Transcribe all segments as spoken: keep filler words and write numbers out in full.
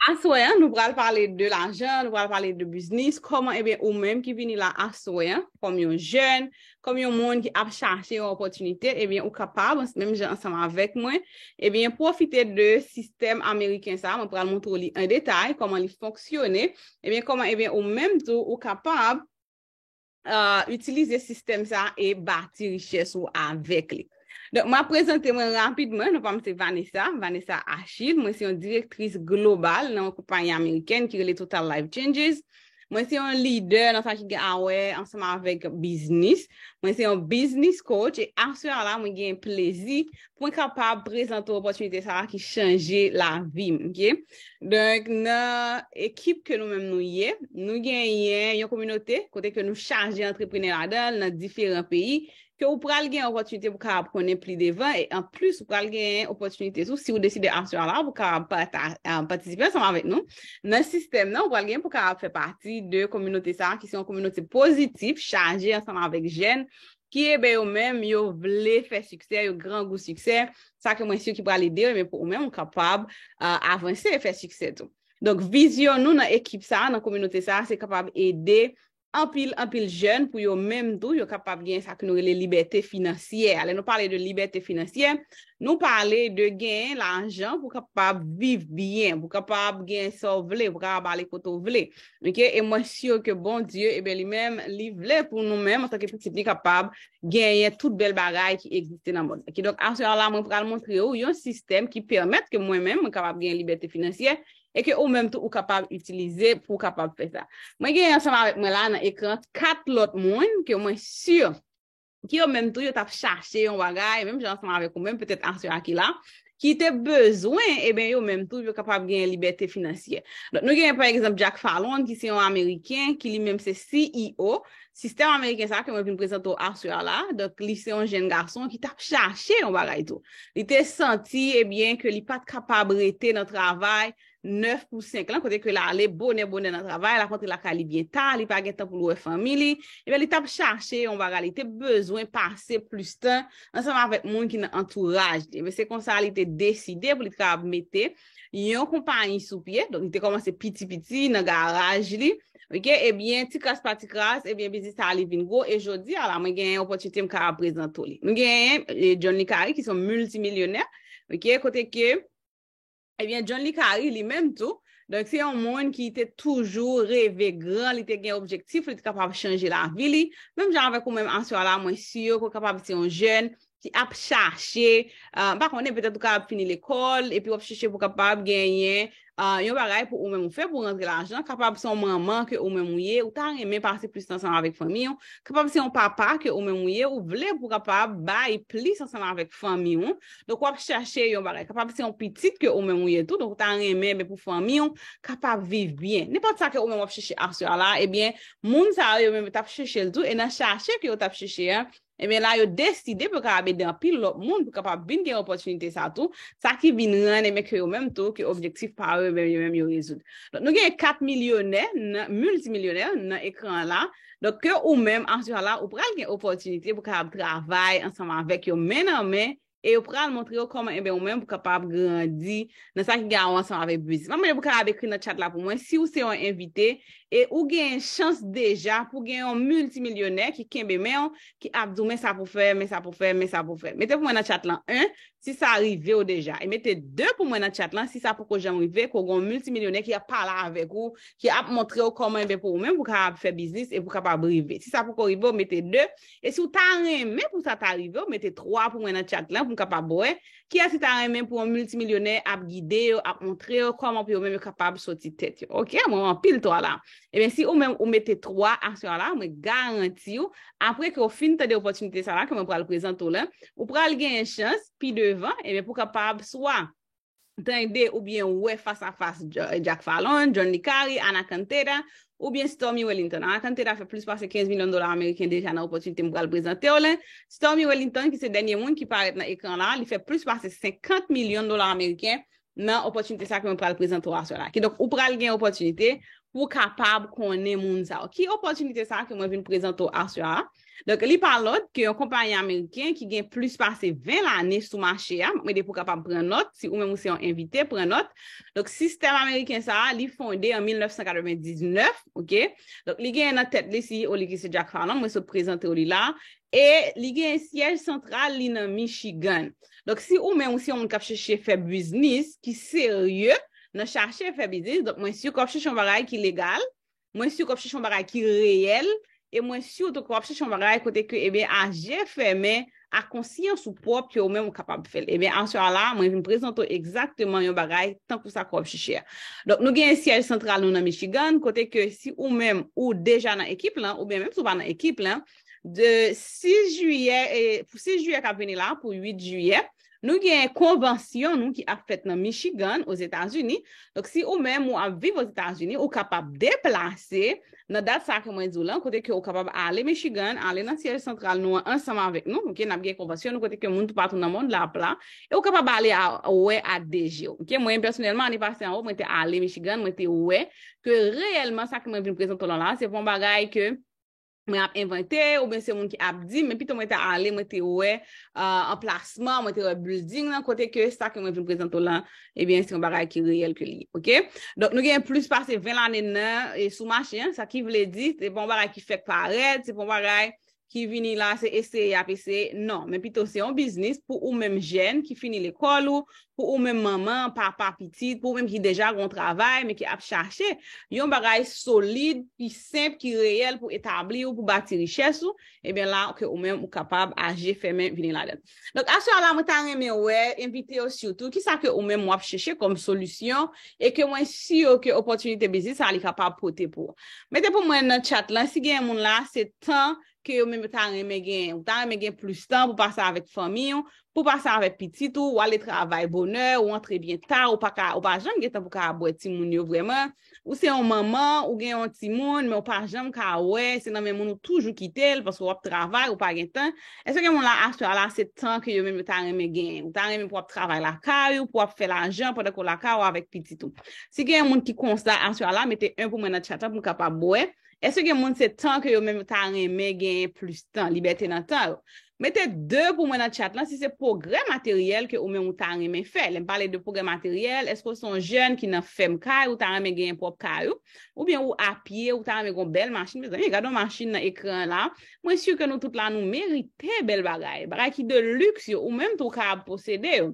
Aswè an, nou pral pale de lajan, nou pral pale de biznis, kòman, ebyen, ou menm ki vini la aswè an, kòm yon jèn, kòm yon moun ki ap chache yon opòtinite, ebyen, ou kapab, menm jan ansanm avèk mwen, ebyen, pwofite de sistèm ameriken sa, mwen pral montre w li an detay, kòman li fonksyone, ebyen, kòman, ebyen, ou menm tou, ou kapab uh, itilize sistèm sa e bati richès ou avèk li. Donk, mwen ap prezante mwen rapidman. Non pa m se Vanessa, Vanessa Achille. Mwen se yon direktris global nan yon konpayi amerikèn ki rele Total Life Changes. Mwen se yon lidè nan sa ki gen a wè ansanm avèk biznis. Mwen se yon business coach e aswè a la, mwen gen plezi pou mwen kapab prezante opòtinite sa a ki chanje lavi m, ok? Donk, nan ekip ke nou menm nou ye, nou genyen yon kominote kote ke nou chaje antreprenè ladan l nan diferan peyi, ke ou pral gen opòtinite pou kapab konnen pli devan, e anplis, ou pral gen opòtinite tou, si ou deside aswè a la, pou kapab pata- ah, patisipe ansanm avèk nou nan sistèm nan, ou pral gen pou kapab fè pati de kominote sa a, ki se yon kominote pozitif, chaje ansanm avèk jèn, ki, ebyen, yo menm, yo vle fè siksè, yo grangou siksè, sa ke mwen si ki pral ede yo, men pou ou menm, ou kapab uh, avanse e fè siksè tou. Donk, vizyon nou nan ekip sa a, nan kominote sa a, se kapab ede anpil, anpil jèn pou yo menm tou, yo kapab gen sa ke nou rele libète finansyè. Lè nou pale de libète finansyè, nou pale de gen lajan pou kapab viv byen, pou kapab gen sa w vle, pou kapab ale kote w vle. Ok? E mwen si ke Bondye, ebyen, li menm, li vle pou nou menm, antanke pitit, li kapab genyen tout bèl bagay ki egziste nan mond. Kidonk, aswè a la, mwen pral montre ou yon sistèm ki pèmèt ke mwen menm, mwen kapab genyen libète finansyè e ke ou menm tou, ou kapab itilize pou ou kapab fè sa. Mwen genyen ansanm avèk mwen la nan ekran kat lòt moun ke mwen si ki yo menm tou, yo t ap chache yon bagay, menm jan ansanm avèk ou menm, petèt aswè a ki la, ki te bezwen, ebyen, yo menm tou, yo kapab genyen libète finansyè. Donk, nou genyen, pa egzanp, Jack Fallon, ki se yon Ameriken, ki li menm se C E O, sistèm ameriken sa ke mwen vin prezante w aswè a la. Donk, li se yon jèn gason ki t ap chache yon bagay tou. Li te santi, ebyen, ke li pa t kapab rete nan travay nèf pou senk lan, kote ke l ale bonè, bonè nan travay, l ap rantre lakay li byen ta, li pa gen tan pou l wè fanmi li. Ebyen, li t ap chache yon bagay, li te bezwen pase plis tan ansanm avèk moun ki nan antouraj li. Ebyen, se konsa li te deside pou li t kapab mete yon konpayi sou pye. Donk, li te kòmanse piti piti nan garaj li. Ok, ebyen, ti kras pa ti kras, ebyen, biznis sa a li vin gwo. E jodi a la, mwen genyen opòtinite m ka prezante w li. Nou genyen eh, John Licari, ki se yon miltimilyonè. Ok, kote ke, ebyen, John Licari, li menm tou, donk, se yon moun ki te toujou reve gran, li te gen objektif, li te kapab chanje lavi li. Menm jan avèk ou menm aswè a la, mwen si ke w kapab se yon jèn ki ap chache, uh, m pa konnen, petèt ou kapab fini lekòl, epi w ap chèche pou kapab genyen uh, yon bagay pou ou menm ou fè pou rantre lajan, kapab se yon manman ke ou menm ou ye, ou ta renmen pase plis tan ansanm avèk fanmi w, kapab se yon papa ke ou menm ou ye, ou vle pou kapab bay plis ansanm avèk fanmi w. Donk, w ap chèche yon bagay, kapab se yon pitit ke ou menm ou ye tou, donk ou ta renmen, men pou fanmi w kapab viv byen. Nenpòt sa ke ou menm w ap chèche aswè a la, ebyen, moun sa yo, yo menm yo t ap chèche l tou, e nan chache ke yo t ap chèche an, ebyen, la, yo deside pou kapab ede anpil lòt moun pou kapab vin gen opòtinite sa tou, sa ki vin rann, ebyen, ke yo menm tou, ke objektif pa yo, ebyen, yo menm, yo rezoud. Donk, nou gen kat milyonè, nan, miltimilyonè nan ekran an la. Donk, ke ou menm, aswè a la, ou pral gen opòtinite pou kapab travay ansanm avèk yo men nan men, e yo pral montre yo kòman, ebyen, ou menm pou kapab grandi nan sa ki gen a wè ansanm avèk biznis. M ap mande pou kapab ekri nan chat la pou mwen, si ou se yon envite, e ou gen chans deja pou gen yon miltimilyonè ki kenbe men w, ki ap di w, men sa pou fè, men sa pou fè, men sa pou fè. Mete pou mwen nan chat lan en, si sa rive w deja. E mete de pou mwen nan chat lan, si sa poko janm rive, ke w gen yon miltimilyonè ki ap pale avèk ou, ki ap montre w kòman, ebyen, pou ou menm, pou kapab fè biznis e pou kapab rive. Si sa poko rive w, mete de. E si w ta renmen pou sa ta rive w, mete twa pou mwen nan chat lan, pou m kapab wè. Kiyès ki ta renmen pou yon miltimilyonè ap gide yo, ap montre yo kòman pou yo menm yo kapab soti tèt yo? Ok, mwen wè anpil twa la. Ebyen, si ou menm ou mete twa aswè a la, mwen garanti w, apre ke w fin tande opòtinite sa la ke mwen pral prezante w la, ou pral genyen chans, pi devan, ebyen, pou kapab swa tande oubyen wè fas a fas Jack Fallon, John Licari, Ana Cantera, oubyen Stormy Wellington. Ana Cantera fè plis pase kenz milyon dola ameriken deja nan opòtinite m pral prezante w la. Stormy Wellington, ki se dènye moun ki parèt nan ekran la, li fè plis pase senkant milyon dola ameriken nan opòtinite sa ke mwen pral prezante w aswè la. Kidonk, ou pral gen opòtinite pou w kapab konnen moun sa yo. Ki opòtinite sa ke mwen vin prezante w aswè a? Donk, li pa lòt ke yon konpayi ameriken ki gen plis pase ven lane sou mache a. M ap mande pou w kapab pran nòt. Si ou menm ou se yon envite, pran nòt. Donk, sistèm ameriken sa a, li fonde an mil nèf san katrevendiznèf, oke? Donk, li genyen nan tèt li, si Olivier Jack Fallon, mwen sot prezante w li la. E li gen syèj santral li nan Michigan. Donk, si ou menm ou se yon moun k ap chèche fè biznis ki serye, nan chache fè biznis, donk mwen si ke w ap chèche yon bagay ki legal, mwen si ke w ap chèche yon bagay ki reyèl, e mwen si tou ke w ap chèche yon bagay kote ke, ebyen, a je fèmen, a konsyans ou pwòp ke ou menm ou kapab fè l. Ebyen, aswè a la, mwen vin prezante w egzakteman yon bagay tankou sa ke w ap chèche a. Donk, nou gen syèj santral nou nan Michigan, kote ke si ou menm ou deja nan ekip lan, oubyen menm si w pa nan ekip lan, de sis jiyè, e, pou sis jiyè k ap vini la, pou uit jiyè, nou gen konvansyon nou ki ap fèt nan Michigan, Ozetazini. Donk, si ou menm ou ap viv Ozetazini, ou kapab deplase nan dat sa ke mwen di w lan, kote ke ou kapab ale Michigan, ale nan syèj santral nou an ansanm avèk nou. Oke, n ap gen konvansyon nou kote ke moun toupatou nan mond la ap la, e ou kapab ale a, wè ak de je w. Oke, mwen pèsonèlman, ane pase an, mwen te ale Michigan, mwen te wè ke reyèlman sa ke mwen vin prezante w lan la, se pa yon bagay ke mwen ap envante, oubyen se moun ki ap di, men pito mwen te ale, mwen te wè, uh, anplasman, mwen te wè building nan, kote ke sa ke mwen vin prezante w lan, ebyen, se yon bagay ki reyèl ke li ye, oke? Donk, nou gen plis pase ven lane nan, e sou mache, en, sa ki vle di, se pa yon bagay ki fèk parèt, se pa yon bagay ki vini la, se eseye, y ap eseye. Non, men pito se yon biznis pou ou menm jèn ki fini lekòl ou, pou ou menm manman, papa, pitit, pou ou menm ki deja gen yon travay, men ki ap chache yon bagay solid, ki senp, ki reyèl pou etabli ou, pou bati richès ou, ebyen la, ke ou menm ou kapab a je fèmen vini ladan l. Donk, aswè a la, mwen ta renmen wè, envite yo sitou, kisa ke ou menm w ap chèche kòm solisyon, e ke mwen si ke opòtinite biznis sa li kapab pote pou ou. Mete pou mwen nan chat lan, si gen moun la, se tan ke yo menm yo ta renmen gen. Ou ta renmen gen plis tan pou pase avèk fanmi w, pou pase avèk pitit ou, ou ale travay bonè, ou antre byen ta, ou pa ka, ou pa janm gen tan pou ka bwè timoun yo vrèman. Ou se yon manman, ou gen yon timoun, men ou pa janm ka wè, se nan men moun ou toujou kite l, paske w ap travay, ou pa gen tan. Èske gen moun la, aswè a la, se tan ke yo menm yo ta renmen gen? Ou ta renmen pou w ap travay lakay ou, pou w ap fè lajan pandan ke w lakay ou avèk pitit ou? Si gen moun ki konsa, aswè a la, mete en pou mwen nan chat lan pou m kapab wè. Èske gen moun se tan ke yo menm yo ta renmen genyen plis tan, libète nan tan yo? Mete de pou mwen nan chat lan si se pwogrè materyèl ke ou menm ou ta renmen fè. Lè m pale de pwogrè materyèl, èske w se yon jèn ki nan fèm kay, ou ta renmen genyen pwòp kay ou? Oubyen ou apye, ou ta renmen gen yon bèl machin? Mezanmi, gade yon machin nan ekran an la. Mwen si ke nou tout la, nou merite bèl bagay. Bagay ki de luxe yo, ou menm tou ou kapab posede yo.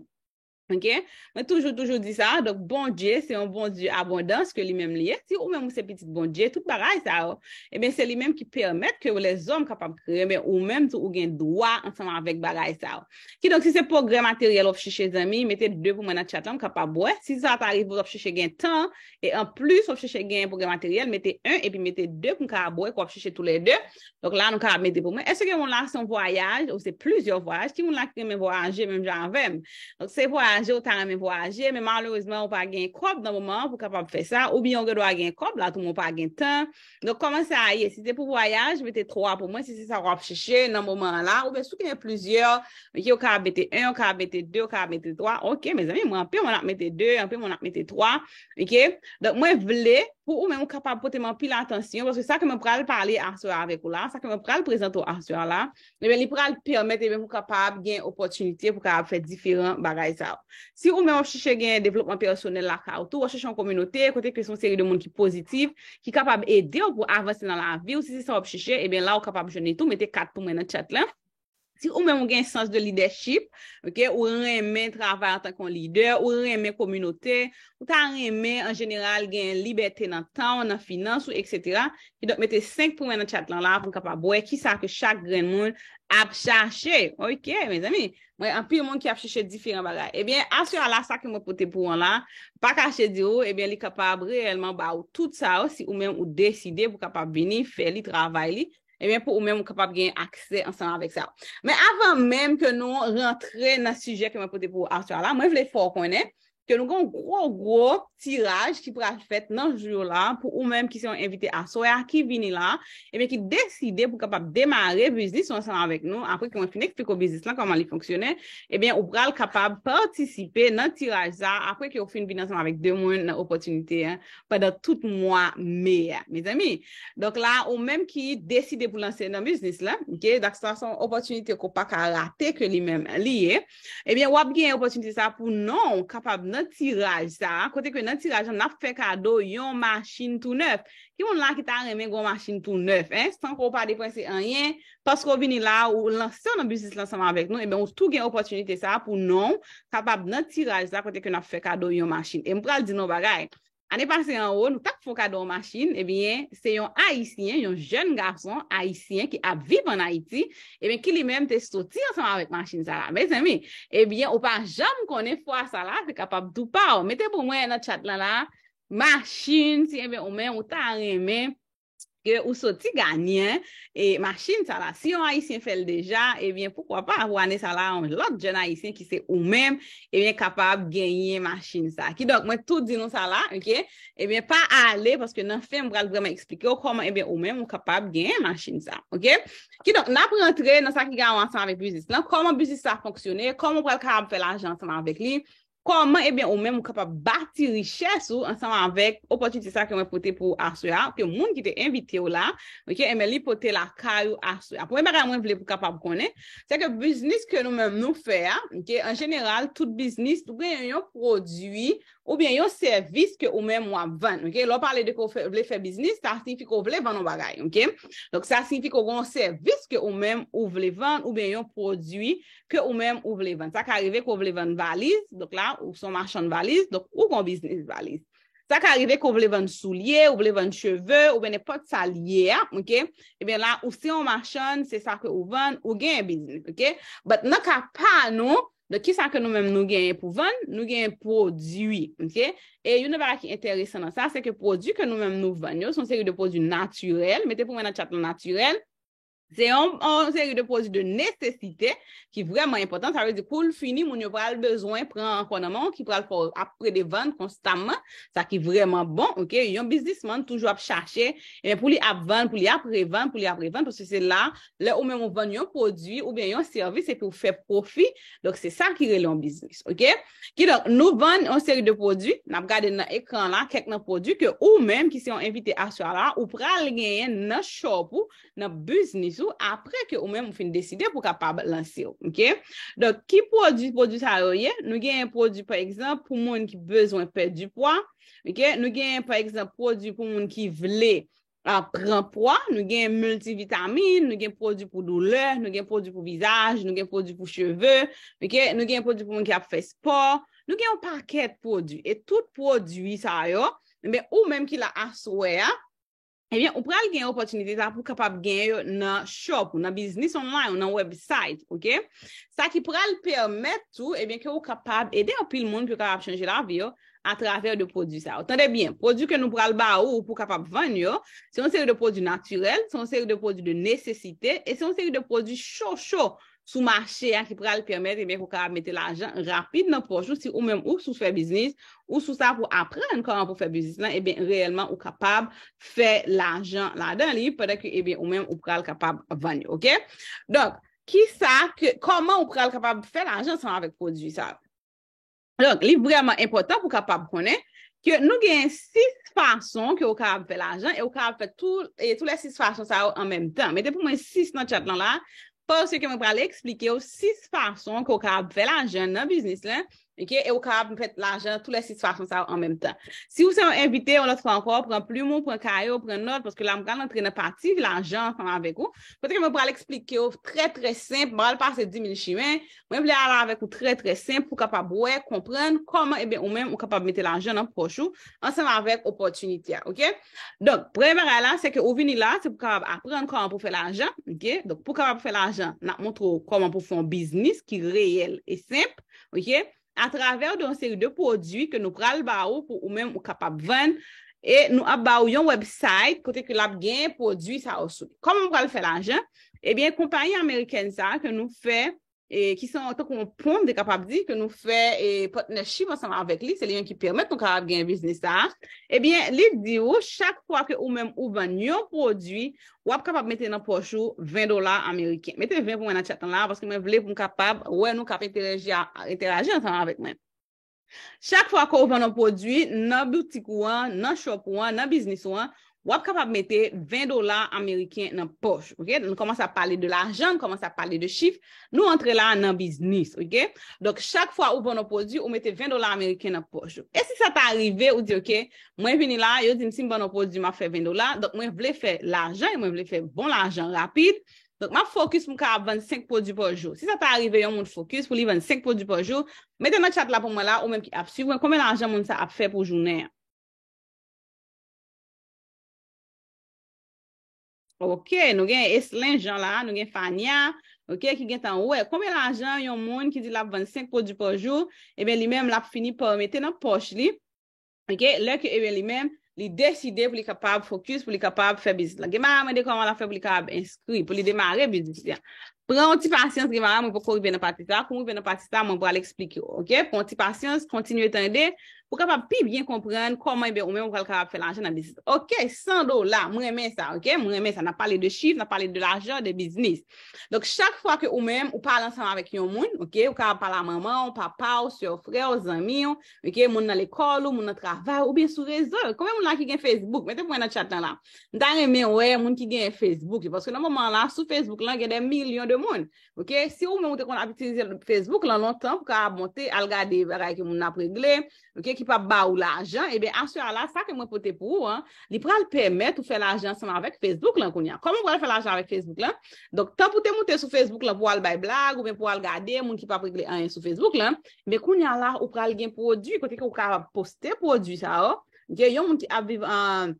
Oke? Mwen toujou, toujou di sa. Donk, Bondye, se yon Bondye abondans ke li menm li ye. Si ou menm ou se pitit Bondye, tout bagay sa yo, ebyen, se li menm ki pèmèt ke lèzòm kapab kreye, men ou menm tou, ou gen dwa ansanm avèk bagay sa yo. Kidonk, si se pwogrè materyèl w ap chèche, zanmi, mete de pou mwen nan chat lan, m kapab wè. Si sa ta rive, w ap chèche gen tan, e anplis, w ap chèche gen pwogrè materyèl, mete en, epi mete de pou m kapab wè, ke w ap chèche toulède. Donk la, nou kapab mete pou mwen. Èske gen moun la, se yon vwayaj, ou se plizyè vwayaj? Ki moun la ki renmen vwayaje menm jan avè m? Donk, se vwayaje, ou ta renmen vwayaje, men malerezman, ou pa gen kòb nan moman an pou kapab fè sa, oubyen ou gen dwa gen kòb la, tou, men ou pa gen tan. Donk, kòman sa ye? Si se pou vwayaj, mete twa pou mwen, si se sa w ap chèche nan moman an la, oubyen si w gen plizyè, oke, ou kapab mete en, ou kapab mete de, ou kapab mete twa. Oke, mezanmi, mwen anpil moun ap mete de, anpil moun ap mete twa. Oke? Donk, mwen vle pou ou menm ou kapab pote m anpil atansyon, paske sa ke mwen pral pale aswè avèk ou la, sa ke mwen pral prezante w aswè a la, ebyen, li pral pèmèt, ebyen, pou w kapab gen opòtinite pou w kapab fè diferan bagay sa yo. Si ou menm w ap chèche gen devlopman pèsonèl lakay ou tou, w ap chèche yon kominote kote ke se yon seri de moun ki pozitif, ki kapab ede w pou avanse nan lavi w, si se sa w ap chèche, ebyen, la ou kapab jwenn li tou, mete kat pou mwen nan chat lan. Si ou menm ou gen sans de leadership, oke, ou renmen travay antanke yon lidè, ou renmen kominote, ou ta renmen an jeneral gen libète nan tan w, nan finans ou, etsetera. Kidonk, mete senk pou mwen nan chat lan la pou m kapab wè kisa ke chak grenn moun ap chache. Oke, mezanmi, mwen anpil moun ki ap chèche diferan bagay. Ebyen, aswè a la, sa ke mwen pote pou ou an la, pa kache di ou, ebyen, li kapab reyèlman ba ou tout sa yo si ou menm ou deside pou kapab vini fè li, travay li, ebyen, pou ou menm ou kapab gen aksè ansanm avèk sa. Men avan menm ke nou rantre nan sijè ke mwen pote pou ou aswè a la, mwen vle fè w konnen, ke nou gen yon gwo, gwo tiraj ki pral fèt nan jou yo la pou ou menm ki se yon envite aswè a ki vini la, ebyen ki deside pou kapab demare biznis ou ansanm avèk nou. Apre ke mwen fin eksplike w biznis lan, kòman li fonksyone, ebyen ou pral kapab patisipe nan tiraj sa apre ke ou fin vin ansanm avèk de moun nan opòtinite an pandan tout mwa me a. Mezanmi, donk la, ou menm ki deside pou lanse nan biznis la, ok, dak sa se yon opòtinite ke w pa ka rate ke li menm li ye. Ebyen, w ap gen opòtinite sa pou non w kapab nan tiraj sa, kote ke nan tiraj la, n ap fè kado yon machin tou nèf. Ki moun la ki ta renmen gen yon machin tou nèf, en? San ke w pa depanse anyen, paske w vini la, ou lanse w nan biznis la ansanm avèk nou, ebyen, ou tou gen opòtinite sa pou non w kapab nan tiraj sa, kote ke n ap fè kado yon machin. E m pral di nou yon bagay. Ane pase anwo, nou t ap fè yon kado yon machin, ebyen, se yon Ayisyen, yon jèn gason ayisyen ki ap viv ann Ayiti, ebyen, ki li menm te soti ansanm avèk machin sa la. Mezanmi, ebyen, ou pa janm konnen fwa sa la, se kapab tou pa w. Mete pou mwen nan chat lan la, machin, si, ebyen, ou menm, ou ta renmen ke ou soti ganyen, e machin sa la. Si yon Ayisyen fè l deja, ebyen, poukwa pa, pou ane sa la, yon lòt jèn Ayisyen ki se ou menm, ebyen, kapab genyen machin sa. Kidonk, mwen tou di nou sa la, ok? Ebyen, pa ale, paske nan fen, m pral vrèman eksplike w kòman, ebyen, ou menm, ou kapab genyen machin sa, ok? Kidonk, n ap rantre nan sa ki gen a wè ansanm avèk biznis lan, kòman biznis sa fonksyone, kòman w pral kapab fè lajan ansanm avèk li, kòman, ebyen, ou menm ou kapab bati richès ou ansanm avèk opòtinite sa ke mwen pote pou ou aswè a, ke moun ki te envite w la, ok, ebyen, li pote lakay ou aswè a. Premye bagay mwen vle pou kapab konnen, se ke biznis ke nou menm nou fè a, ok, an jeneral, tout biznis, ou gen yon pwodui oubyen yon sèvis ke ou menm w ap vann, ok? Lè w pale de ke w fè, vle fè biznis, sa siyifi ke w vle vann yon bagay, ok? Donk, sa siyifi ke w gen yon sèvis ke ou menm ou vle vann oubyen yon pwodui ke ou menm ou vle vann. Sa ka rive ke w vle vann valiz, donk la, ou se yon machann valiz, donk ou gen yon biznis valiz. Sa ka rive ke w vle vann soulye, ou vle vann cheve, oubyen nenpòt sa l ye a, ok? Ebyen la, ou se yon machann, se sa ke ou vann, ou gen yon biznis, ok? But nan ka pa nou, donk, kisa ke nou menm nou genyen pou vann? Nou genyen pwodui, ok? E youn nan bagay ki enteresan nan sa, se ke pwodui ke nou menm nou vann yo, se yon seri de pwodui natirèl. Mete pou mwen nan chat lan natirèl. Se yon, yon seri de pwodui de nesesite ki vrèman enpòtan. Sa vle di, kou l fini, moun yo pral bezwen pran ankò nan men w, ki pral fè w ap plede vann konstamman, sa ki vrèman bon, ok? Yon biznismann toujou ap chache, ebyen, pou li ap vann, pou li ap revann, pou li ap revann, paske se la, lè ou menm ou vann yon pwodui oubyen yon sèvis epi ou fè pwofi, donk se sa ki rele yon biznis, ok? Kidonk, nou vann yon seri de pwodui, n ap gade nan ekran la, kèk nan pwodui ke ou menm ki se yon envite aswè la, ou pral genyen nan shop ou, nan biznis ou, apre ke ou menm ou fin deside pou kapab lanse w, ok? Donk, ki pwodui, pwodui sa yo ye? Nou genyen pwodui, pa egzanp, pou moun ki bezwen pèdi pwa, ok? Nou genyen, pa egzanp, pwodui pou moun ki vle a, pran pwa, nou gen miltivitamin, nou gen pwodui pou doulè, nou gen pwodui pou vizaj, nou gen pwodui pou cheve, ok? Nou gen pwodui pou moun ki ap fè spò, nou gen yon pakèt pwodui. E tout pwodui sa yo, ebyen, ou menm ki la aswè a, ebyen, ou pral gen opòtinite sa pou kapab genyen yo nan shop ou, nan biznis online ou, nan website, ok? Sa ki pral pèmèt tou, ebyen, ke ou kapab ede anpil moun, ke w kapab chanje lavi yo, atravè de pwodui sa yo. Tande byen, pwodui ke nou pral ba ou pou kapab vann yo, se yon seri de pwodui natirèl, se yon seri de pwodui de nesesite, e se yon seri de pwodui cho cho sou mache a ki pral pèmèt, ebyen, pou w kapab mete lajan rapid nan pòch ou, si ou menm ou sou fè biznis, ou sou sa pou aprann kòman pou fè biznis lan, ebyen, reyèlman, ou kapab fè lajan ladan li, pandan ke, ebyen, ou menm ou pral kapab vann yo, ok? Donk, kisa ke, kòman ou pral kapab fè lajan ansanm avèk pwodui sa yo? Donk, li vrèman enpòtan pou kapab konnen ke nou gen sis fason ke ou kapab fè lajan e ou kapab fè tou, e tou lè sis fason sa yo an menm tan. Mete pou mwen sis nan chat lan la, paske mwen pral eksplike w sis fason ke ou kapab fè lajan nan biznis lan, ok? E ou kapab fè lajan tou lè sis fason sa yo an menm tan. Si ou se yon envite, yon lòt fwa ankò, pran plim ou, pran kaye w, pran nòt, paske la m pral antre nan pati lajan ansanm avèk ou. Kote ke mwen pral eksplike w trè, trè senp, m pral pase di mil chimen, Mwen vle ale avèk ou trè, trè senp pou kapab wè, konprann kòman, ebyen, ou menm, ou kapab mete lajan nan pòch ou ansanm avèk opòtinite a, ok? Donk, premye bagay la, se ke ou vini la, se pou kapab aprann kòman pou fè lajan, ok? Donk, pou kapab fè lajan, n ap montre w kòman pou fè yon biznis ki reyèl e senp, ok? Atravè de yon seri de pwodui ke nou pral ba ou pou ou menm ou kapab vann, e nou ap ba ou yon website kote ke l ap gen pwodui sa yo sou li. Kòman ou pral fè lajan? Ebyen, konpayi amerikèn sa a ke nou fè e, ki se yon, tankou yon pon, m te kapab di, ke nou fè, e, partnership ansanm avèk li, se li menm ki pèmèt nou kapab gen biznis sa a. Ebyen, li di w, chak fwa ke ou menm ou vann yon pwodui, w ap kapab mete nan pòch ou ven dola ameriken. Mete ven pou mwen nan chat lan la, paske mwen vle pou m kapab wè nou k ap enteraji a, enteraji ansanm avèk mwen. Chak fwa ke w vann yon pwodui nan boutik ou an, nan shop ou an, nan biznis ou an, w ap kapab mete ven dola ameriken nan pòch, oke? Nou kòmanse ap pale de lajan, nou kòmanse ap pale de chif, nou antre la nan biznis, oke? Donk, chak fwa ou vann yon pwodui, ou mete ven dola ameriken nan pòch ou. E si sa ta rive, ou di, oke, mwen vini la, yo di m si m vann yon pwodui, m ap fè ven dola, donk mwen vle fè lajan, e mwen vle fè bon lajan rapid, donk, m ap fokis pou m kapab vann senk pwodui pa jou. Si sa ta rive yon moun fokis pou li vann senk pwodui pa jou, mete nan chat la pou mwen la, ou menm ki ap swiv mwen, konbyen lajan moun sa ap fè pou jounen an? Oke, nou gen Eslen Jean la, nou gen Fania, oke, ki gentan wè. Konbyen lajan yon moun ki di l ap vann senk pwodui pa jou, ebyen, li menm, l ap fini pa mete nan pòch li. Oke, lè ke, ebyen, li menm, li deside pou li kapab fokis, pou li kapab fè biznis la. Gen bagay mwen de kòman l ap fè pou li kapab enskri, pou li demare biznis li an. Pran yon ti pasyans, gen bagay mwen poko rive nan pati sa, kou m rive nan pati sa, mwen pral eksplike w, oke? Pran yon ti pasyans, kontinye tande, pou kapab pi byen konprann kòman, ebyen, ou menm ou pral kapab fè lajan nan biznis. Oke, san dola, mwen renmen sa, oke? Mwen renmen sa, n ap pale de chif, n ap pale de lajan, de biznis. Donk, chak fwa ke ou menm, ou pale ansanm avèk yon moun, oke? Ou kapab pale a manman w, papa w, sè w, frè w, zanmi w, oke? Moun nan lekòl ou, moun nan travay ou, oubyen sou rezo yo. Konbyen moun la ki gen Facebook? Mete pou mwen nan chat lan la. M ta renmen wè moun ki gen Facebook yo, paske nan moman la, sou Facebook lan, gen de milyon de moun. Oke? Si ou menm ou te konn ap itilize Facebook lan lontan pou kapab monte, al gade bagay ke moun nan ap regle, oke, ki p ap ba ou lajan, ebyen, aswè a la, sa ke mwen pote pou ou an, li pral pèmèt ou fè lajan ansanm avèk Facebook lan kounye a. Kòman ou pral fè lajan avèk Facebook lan? Donk, tan pou te moute sou Facebook lan pou al bay blag, oubyen pou al gade moun ki p ap regle anyen sou Facebook lan, men kounye a la, ou pral gen pwodui, kote ke ou kapab poste pwodui sa yo. Gen yon moun ki ap viv an,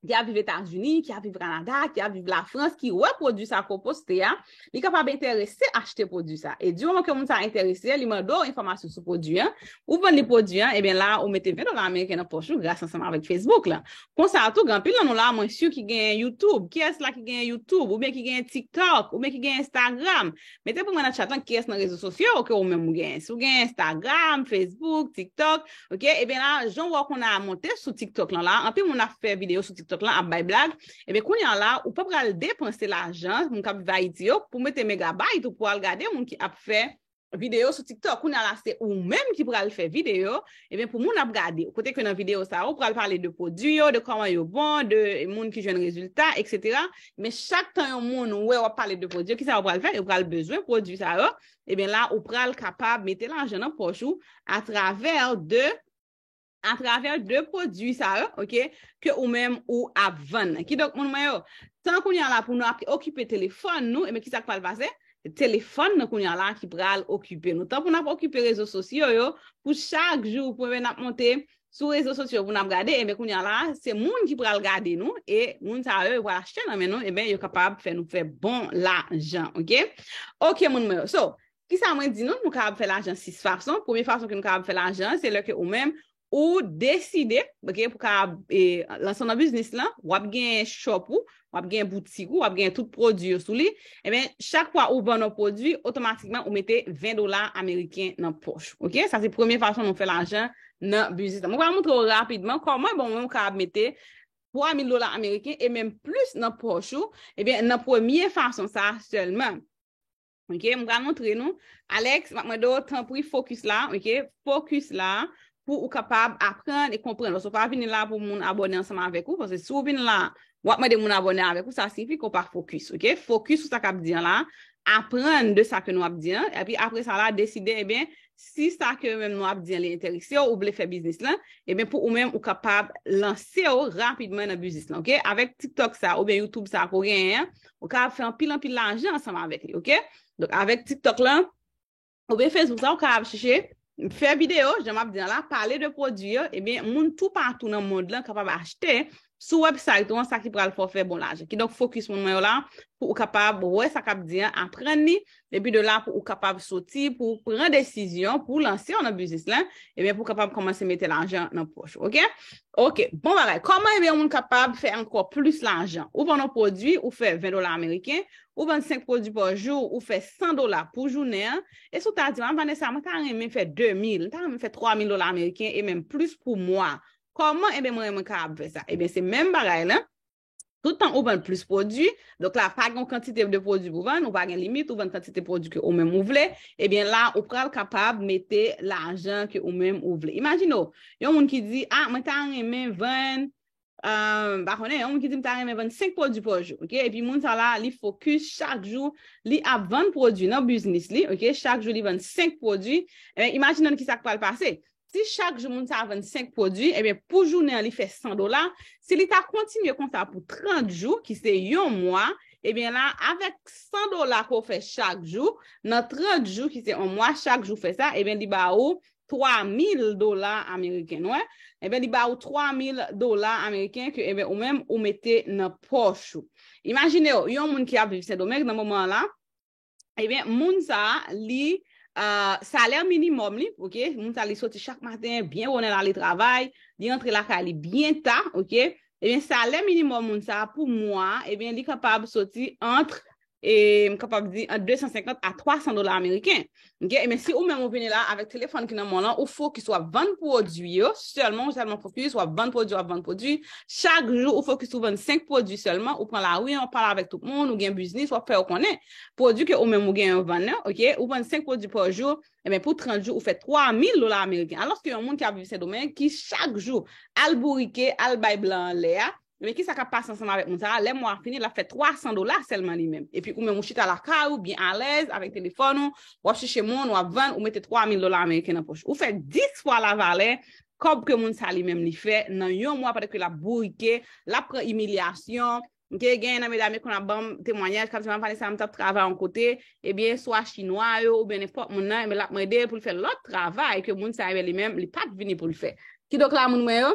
ki ap viv Etazini, ki ap viv Kanada, ki ap viv Lafrans, ki wè pwodui sa ke w poste a, li kapab enterese achte pwodui sa. E di moman ke moun sa enterese, li mande w enfòmasyon sou pwodui an, ou vann li pwodui an, ebyen la, ou mete ven dola ameriken nan pòch ou gras ansanm avèk Facebook lan. Konsa tou, gen anpil nan nou la, mwen si ki gen YouTube. Kiyès la ki gen YouTube, oubyen ki gen TikTok, oubyen ki gen Instagram? Mete pou mwen nan chat lan kiyès nan rezo sosyo ke ou menm ou gen. Si w gen Instagram, Facebook, TikTok, oke? Ebyen la, jan w wè w konn a monte sou TikTok lan la, anpil moun ap fè videyo sou TikTok lan, ap bay blag. Ebyen, kounye a la, ou pa pral depanse lajan, moun k ap viv Ayiti yo, pou mete megabayt ou pou al gade moun ki ap fè videyo sou TikTok. Kounye a la, se ou menm ki pral fè videyo, ebyen, pou moun ap gade. Kote ke nan videyo sa yo, ou pral pale de pwodui yo, de kòman yo bon, de moun ki jwenn rezilta, etsetera. Men chak tan yon moun wè w ap pale de pwodui yo, kisa yo pral fè? Yo pral bezwen pwodui sa yo. Ebyen la, ou pral kapab mete lajan nan pòch ou atravè de atravè de pwodui sa yo, oke, ke ou menm ou ap vann. Kidonk, moun mwen yo, tan kounye a la pou nou ap okipe telefòn nou, ebyen, kisa k pral pase? Telefòn nan kounye a la ki pral okipe nou. Tan pou n ap okipe rezo sosyo yo, pou chak jou, pou n ap monte sou rezo sosyo pou n ap gade, ebyen, kounye a la, se moun ki pral gade nou, e moun sa yo, yo pral achte nan men nou, ebyen, yo kapab fè nou fè bon lajan, oke? Oke, moun mwen yo. So, kisa mwen di nou? Nou kapab fè lajan sis fason. Premye fason ke nou kapab fè lajan, se lè ke ou menm, ou deside, oke, pou kapab, e, lanse w nan biznis lan, w ap gen shop ou, w ap gen boutik ou, w ap gen tout pwodui yo sou li. Ebyen, chak fwa ou vann yon pwodui, otomatikman, ou mete ven dola ameriken nan pòch. Oke? Sa se premye fason nou fè lajan nan biznis lan. Mwen pral montre w rapidman kòman, bon, mwen, ou kapab mete twa mil dola ameriken e menm plis nan pòch ou, ebyen, nan premye fason sa a sèlman. Oke, m pral montre nou. Alex, m ap mande w, tanpri, fokis la, oke? Fokis la pou ou kapab aprann e konprann. Paske w pa vini la pou moun abòne ansanm avèk ou, paske si w vin la, w ap mande moun abòne avèk ou, sa siyifi ke w pa fokis, oke? Fokis sou sa k ap di an la, aprann de sa ke nou ap di an, epi apre sa la, deside, ebyen, si sa ke menm nou ap di an li enterese w, ou vle fè biznis lan, ebyen, pou ou menm, ou kapab lanse w rapidman nan biznis lan, oke? Avèk TikTok sa, oubyen YouTube sa ke w genyen an, ou kapab fè anpil, anpil lajan ansanm avèk li, oke? Donk, avèk TikTok lan, oubyen Facebook sa, ou kapab chèche, fè videyo, jan m ap di an la, pale de pwodui yo, ebyen, moun toupatou nan mond lan kapab achte sou website ou an, sa ki pral fè w fè bon lajan. Kidonk, fokis moun mwen yo la, pou ou kapab wè sa k ap di an, aprann li, epi de la pou ou kapab soti, pou w pran desizyon, pou w lanse w nan biznis la, ebyen, pou w kapab kòmanse mete lajan nan pòch ou, oke? Oke, bon bagay. Kòman, ebyen, yon moun kapab fè ankò plis lajan? Ou vann yon pwodui, ou fè ven dola ameriken, ou vann senk pwodui pa jou, ou fè san dola pou jounen an, e si w ta di, "Ah, Vanessa, mwen ta renmen fè de mil, mwen ta renmen fè twa mil dola ameriken, e menm plis pou mwa." Kòman, ebyen, mwen, mwen kapab fè sa? Ebyen, se menm bagay la. Tout tan ou vann plis pwodui, donk la, pa gen yon kantite de pwodui pou vann, ou pa gen limit, ou vann kantite pwodui ke ou menm ou vle, ebyen, la, ou pral kapab mete lajan ke ou menm ou vle. Imajine w, yon moun ki di, "Ah, mwen ta renmen vann, euh, pa konnen, yon moun ki di, 'M ta renmen vann senk pwodui pa jou,' oke? Epi moun sa la, li fokis chak jou, li ap vann pwodui nan biznis li, oke? Chak jou, li vann senk pwodui." Ebyen, imajine n ki sa k pral pase. Si chak jou moun sa a vann senk pwodui, ebyen, pou jounen an, li fè san dola. Si li ta kontinye konsa pou trant jou, ki se yon mwa, ebyen la, avèk san dola ke w fè chak jou, nan trant jou, ki se yon mwa, chak jou fè sa, ebyen, li ba ou twa mil dola ameriken, nou wè? Ebyen, li ba ou twa mil dola ameriken ke, ebyen, ou menm, ou mete nan pòch ou. Imajine w, yon moun ki ap viv Sendomeng nan moman an la, ebyen, moun sa a, li, euh, salè minimòm li, oke, moun sa a, li soti chak maten, byen bonè, l ale travay, li rantre lakay li byen ta, oke, ebyen, salè minimòm moun sa a pou mwa a, ebyen, li kapab soti ant, e, m kapab di, ant de san senkant a twa san dola ameriken, oke, ebyen, si ou menm ou vini la avèk telefòn ki nan men w lan, ou fokis w ap vann pwodui yo, sèlman, ou sèlman fokis, w ap vann pwodui, w ap vann pwodui, chak jou, ou fokis ou vann senk pwodui sèlman, ou pran lari an, w ap pale avèk tout moun, ou gen biznis, w ap fè yo konnen pwodui ke ou menm ou genyen w vann nan, oke? Ou vann senk pwodui pa jou, ebyen, pou trant jou, ou fè twa mil dola ameriken. Alòske yon moun ki ap viv Sendomeng, ki chak jou al bourike, al bay blan anlè a, ebyen, kisa k ap pase ansanm avèk moun sa a? Lè mwa a fini, l ap fè twa san dola sèlman li menm. Epi ou menm, ou chita lakay ou, byen alèz, avèk telefòn ou, w ap chèche moun, w ap vann, ou mete twa mil dola ameriken nan pòch. Ou fè dis fwa lavalè kòb ke moun sa li menm li fè nan yon mwa, pandan ke l ap bourike, l ap pran imilyasyon. Oke, genyen nan medam yo konn ap ban m temwayaj, k ap di, "Mwen, Vanessa, m t ap travay yon kote, ebyen, swa chinwa yo, oubyen nenpòt moun nan, ebyen, l ap mande pou l fè lòt travay ke moun sa, ebyen, li menm, li pa t vini pou l fè." Kidonk la, moun mwen yo,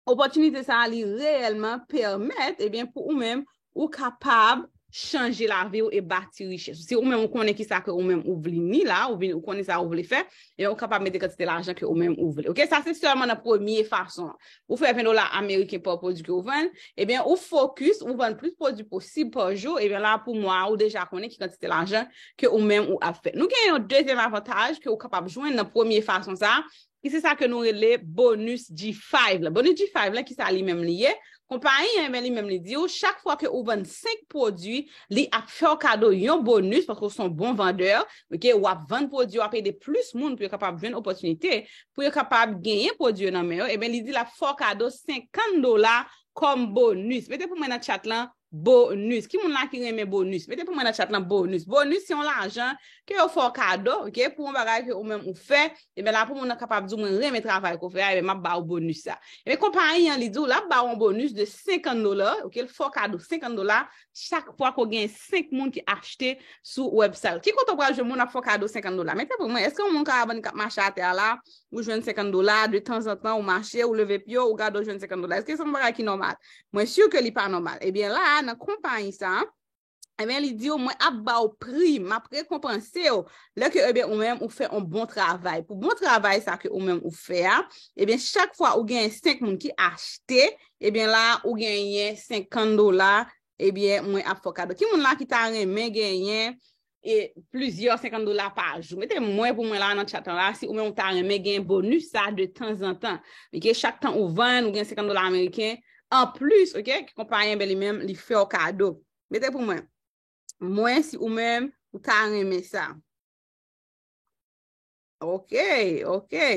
opòtinite sa a, li reyèlman pèmèt, ebyen, pou ou menm, ou kapab chanje lavi w e bati richès. Si ou menm ou konnen kisa ke ou menm ou vle ni la, ou vin, ou konnen sa ou vle fè, ebyen, ou kapab mete kantite lajan ke ou menm ou vle. Oke, sa se sèlman nan premye fason an. Ou fè ven dola ameriken pa pwodui ke ou vann, ebyen, ou fokis, ou vann plis pwodui posib pa jou, ebyen, la, pou mwa a, ou deja konnen ki kantite lajan ke ou menm ou ap fè. Nou gen yon dezyèm avantaj ke ou kapab jwenn nan premye fason sa a, ki se sa ke nou rele bonus G five la. Bonus G five la, ki sa li menm li ye? Konpayi an, ebyen, li menm li di w, chak fwa ke ou vann senk pwodui, li ap fè w kado yon bonus, paske w se yon bon vandè, oke, w ap vann pwodui, w ap ede plis moun pou yo kapab jwenn opòtinite, pou yo kapab genyen pwodui yo nan men yo, ebyen, li di l ap fè w kado senkant dola kòm bonus. Mete pou mwen nan chat lan, bonus. Ki moun la ki renmen bonus? Mete pou mwen nan chat lan, bonus. Bonus se yon lajan ke yo fè w kado, oke, pou yon bagay ke ou menm ou fè. Ebyen, la pou moun nan kapab di w, "Mwen renmen travay ke w fè a," ebyen, m ap ba w bonus sa. Ebyen, konpayi an, li di w, l ap ba w yon bonus de senkant dola, oke, l fè w kado senkant dola chak fwa ke w gen senk moun ki achte sou website. Ki kote w pral jwenn moun ap fè w kado senkant dola? Mete pou mwen, èske yon moun ka ban k ap mache atè a la, ou jwenn senkant dola, de tanzantan, ou mache, ou leve pye w, ou gade, ou jwenn senkant dola? Èske se yon bagay ki nòmal? Mwen si ke li pa nòmal. Ebyen, la, nan konpayi sa, ebyen, li di w, "Mwen ap ba w prim, m ap rekonpanse w, lè ke, ebyen, ou menm, ou fè yon bon travay." Pou bon travay sa ke ou menm ou fè a, ebyen, chak fwa ou gen senk moun ki achte, ebyen, la, ou genyen senkant dola, ebyen, mwen ap fè w kado. Ki moun la ki ta renmen genyen e plizyè senkant dola pa jou? Mete mwen pou mwen la nan chat lan la, si ou menm ou ta renmen gen bonus sa de tanzantan. Oke, chak tan ou vann, ou gen senkant dola ameriken anplis, oke, ki konpayi an, ebyen, li menm, li fè w kado. Mete pou mwen. Mwen, si ou menm, ou ta renmen sa. Oke, oke.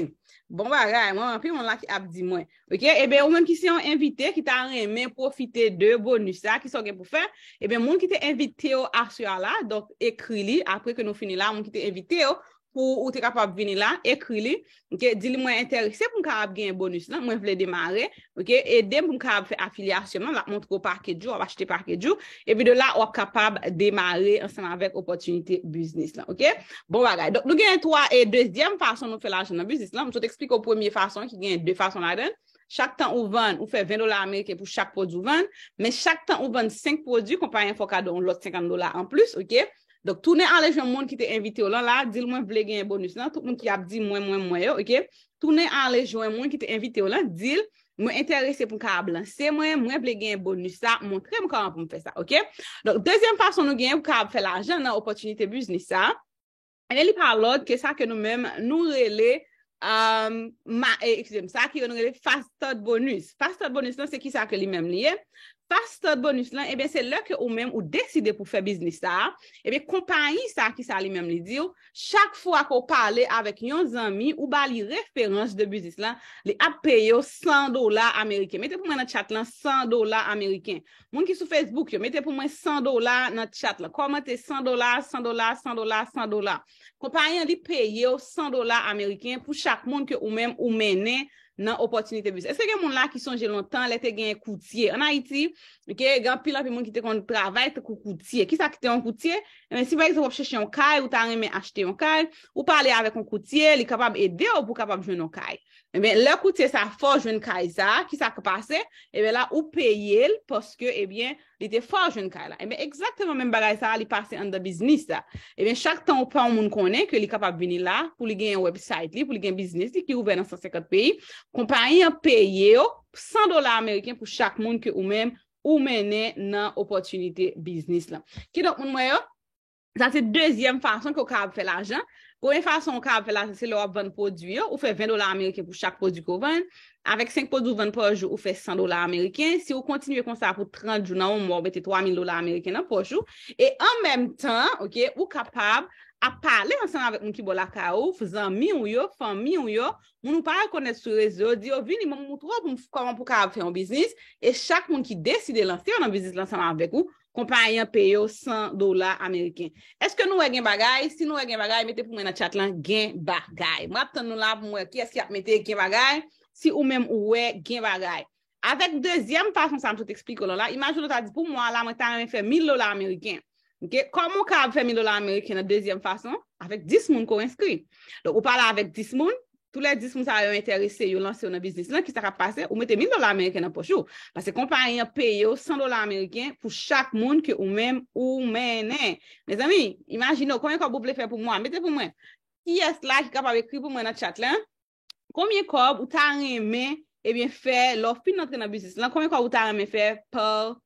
Bon bagay, mwen, anpil moun la ki ap di mwen. Oke, ebyen, ou menm ki se yon envite ki ta renmen pwofite de bonus sa, kisa w gen pou fè? Ebyen, moun ki te envite w aswè a la, donk, ekri li, apre ke nou fini la, moun ki te envite w, pou ou te kapab vini la, ekri li, oke, di li, "Mwen enterese pou m kapab genyen bonus lan, mwen vle demare, oke, ede m pou m kapab fè afilyasyon m nan," l ap montre w package ou, w ap achte package ou, epi de la, w ap kapab demare ansanm avèk opòtinite biznis lan, oke? Bon bagay. Donk, nou gen twa, e dezyèm fason nou fè lajan nan biznis lan. M sot eksplike w premye fason, ki gen de fason ladan l. chak tan ou vann, ou fè ven dola ameriken pou chak pwodui ou vann, men chak tan ou vann senk pwodui, konpayi an fè w kado yon lòt senkant dola anplis, oke? Donk, tounen ale jwenn moun ki te envite w lan la, di l mwen vle genyen bonis lan, tout moun ki ap di mwen, mwen, mwen yo, oke? Tounen ale jwenn moun ki te envite w lan, di l mwen enterese pou m kapab lanse mwen, mwen vle genyen bonis sa, montre m kòman pou m fè sa, oke? Donk, dezyèm fason nou genyen pou kapab fè lajan nan opòtinite biznis sa, ebyen, li pa lòt ke sa ke nou menm nou rele, um, ma, eh, eskize m, sa ke nou rele fast start bonus. Fast start bonus lan, se ki sa ke li menm li ye? Fast start bonus lan, ebyen, se lè ke ou menm ou deside pou fè biznis sa a, ebyen, konpayi sa a, ki sa li menm li di w, chak fwa ke w pale avèk yon zanmi, ou ba li referans de biznis lan, li ap peye w san dola ameriken. Mete pou mwen nan chat lan san dola ameriken. Moun ki sou Facebook yo, mete pou mwen san dola nan chat lan. Kòmante san dola, san dola, san dola, san dola. Konpayi an, li peye w san dola ameriken pou chak moun ke ou menm ou mennen nan opòtinite biznis. Èske gen moun la ki sonje lontan lè te gen koutye? Ann Ayiti, oke, gen anpil, anpil moun ki te konn travay tankou koutye. Kisa ki te yon koutye? Ebyen, si pa egzanp w ap chèche yon kay, ou ta renmen achte yon kay, ou pale avèk yon koutye, li kapab ede w pou w kapab jwenn yon kay. Ebyen, lè koutye sa a fè w jwenn kay sa a, kisa k pase? Ebyen, la, ou peye l paske, ebyen, li te fè w jwenn kay la. Ebyen, egzakteman menm bagay sa a, li pase anndan biznis la. Ebyen, chak tan ou fè yon moun konnen ke li kapab vini la, pou li gen yon website li, pou li gen biznis li ki ouvè nan san senkant peyi, konpayi an peye w san dola ameriken pou chak moun ke ou menm ou mennen nan opòtinite biznis lan. Kidonk, moun mwen yo, sa se dezyèm fason ke w kapab fè lajan. Premye fason w kapab fè lajan, se lè w ap vann pwodui yo, ou fè ven dola ameriken pou chak pwodui ke w vann. Avèk senk pwodui w vann pa jou, ou fè san dola ameriken. Si w kontinye konsa pou trant jou, nan yon mwa, ou mete twa mil dola ameriken nan pòch ou. E an menm tan, oke, ou kapab ap pale ansanm avèk moun ki bò lakay ou, zanmi w yo, fanmi w yo, moun ou pa rekonèt sou rezo yo, di yo vini, mwen moutre w pou m, kòman pou w kapab fè yon biznis. E chak moun ki deside lanse yo nan biznis la ansanm avèk ou, konpayi an peye w san dola ameriken. Èske nou wè gen bagay? Si nou wè gen bagay, mete pou mwen nan chat lan, gen bagay. Mwen ap tann nou la pou m wè kiyès ki ap mete gen bagay. Si ou menm ou wè gen bagay. Avèk dezyèm fason sa m sot eksplike w lan la, imajine w ta di pou mwa la, mwen ta renmen fè mil dola ameriken. Oke? Kòman w kapab fè mil dola ameriken nan dezyèm fason? Avèk dis moun ke w enskri. Donk, ou pale avèk dis moun, tou lè dis moun sa yo enterese, yo lanse yo nan biznis lan, kisa k ap pase? Ou mete mil dola ameriken nan pòch ou. Paske konpayi an peye w san dola ameriken pou chak moun ke ou menm ou mennen. Mezanmi, imajine w, konbyen kòb ou vle fè pou mwa? Mete pou mwen. Kiyès la ki kapab ekri pou mwen nan chat lan? Konbyen kòb ou ta renmen, ebyen, fè lè w fin antre nan biznis lan? Konbyen kòb ou ta renmen fè pa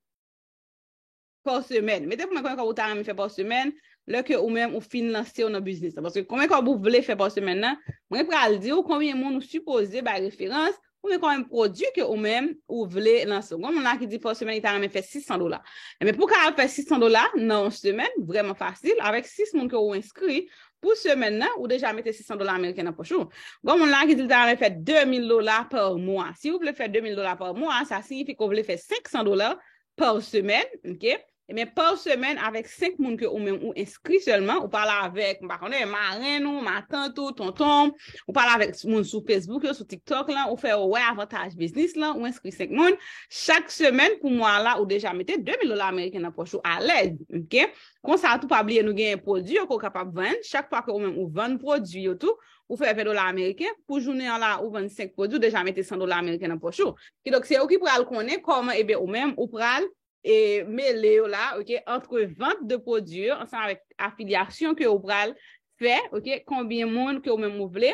pa semèn? Mete pou mwen konbyen kòb ou ta renmen fè pa semèn, lè ke ou menm ou fin lanse w nan biznis lan. Paske konbyen kòb ou vle fè pa semèn nan, mwen pral di w konbyen moun ou sipoze bay referans, oubyen konbyen pwodui ke ou menm ou vle lanse. Gon moun la ki di pa semèn li ta renmen fè sis san dola. Ebyen, pou w kapab fè sis san dola nan yon semèn, vrèman fasil, avèk sis moun ke ou enskri pou semèn nan, ou deja mete sis san dola ameriken nan pòch ou. Gon moun la ki di li ta renmen fè de mil dola pa mwa. Si ou vle fè de mil dola pa mwa, sa siyifi ke ou vle fè senk san dola pa semèn, oke? Ebyen, pa semèn, avèk senk moun ke ou menm ou enskri sèlman, ou pale avèk, m pa konnen, marenn ou, matant ou, tonton w, ou pale avèk moun sou Facebook yo, sou TikTok lan, ou fè yo wè avantaj biznis lan, ou enskri senk moun. Chak semèn pou mwa la, ou deja mete de mil dola ameriken nan pòch ou alèz, oke? Konsa tou, pa bliye nou genyen pwodui yo ke w kapab vann. Chak fwa ke ou menm ou vann pwodui yo tou, ou fè ven dola ameriken. Pou jounen an la, ou vann senk pwodui, ou deja mete san dola ameriken nan pòch ou. Kidonk, se ou ki pral konnen kòman, ebyen, ou menm, ou pral e mele yo la, oke, ant vant de pwodui yo, ansanm avèk afilyasyon ke ou pral fè, oke, konbyen moun ke ou menm ou vle,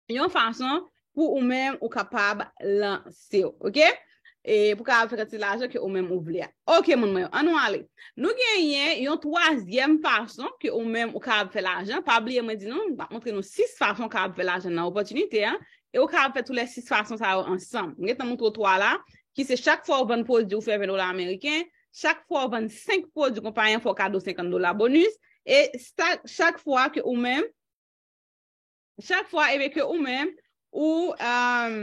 yon fason pou ou menm ou kapab lanse w, oke? E pou kapab fè kantite lajan ke ou menm ou vle a. Oke, moun mwen yo, ann nou ale. Nou genyen yon twazyèm fason ke ou menm ou kapab fè lajan. Pa bliye mwen di nou, m ap montre nou sis fason ou kapab fè lajan nan opòtinite an. E ou kapab fè tou lè sis fason sa yo ansanm. M gentan montre w twa la, ki se chak fwa ou vann pwodui, ou fè ven dola ameriken. Chak fwa ou vann senk pwodui, konpayi an fè w kado senkant dola bonis. E sa, chak fwa ke ou menm, chak fwa, ebyen, ke ou menm, ou, um,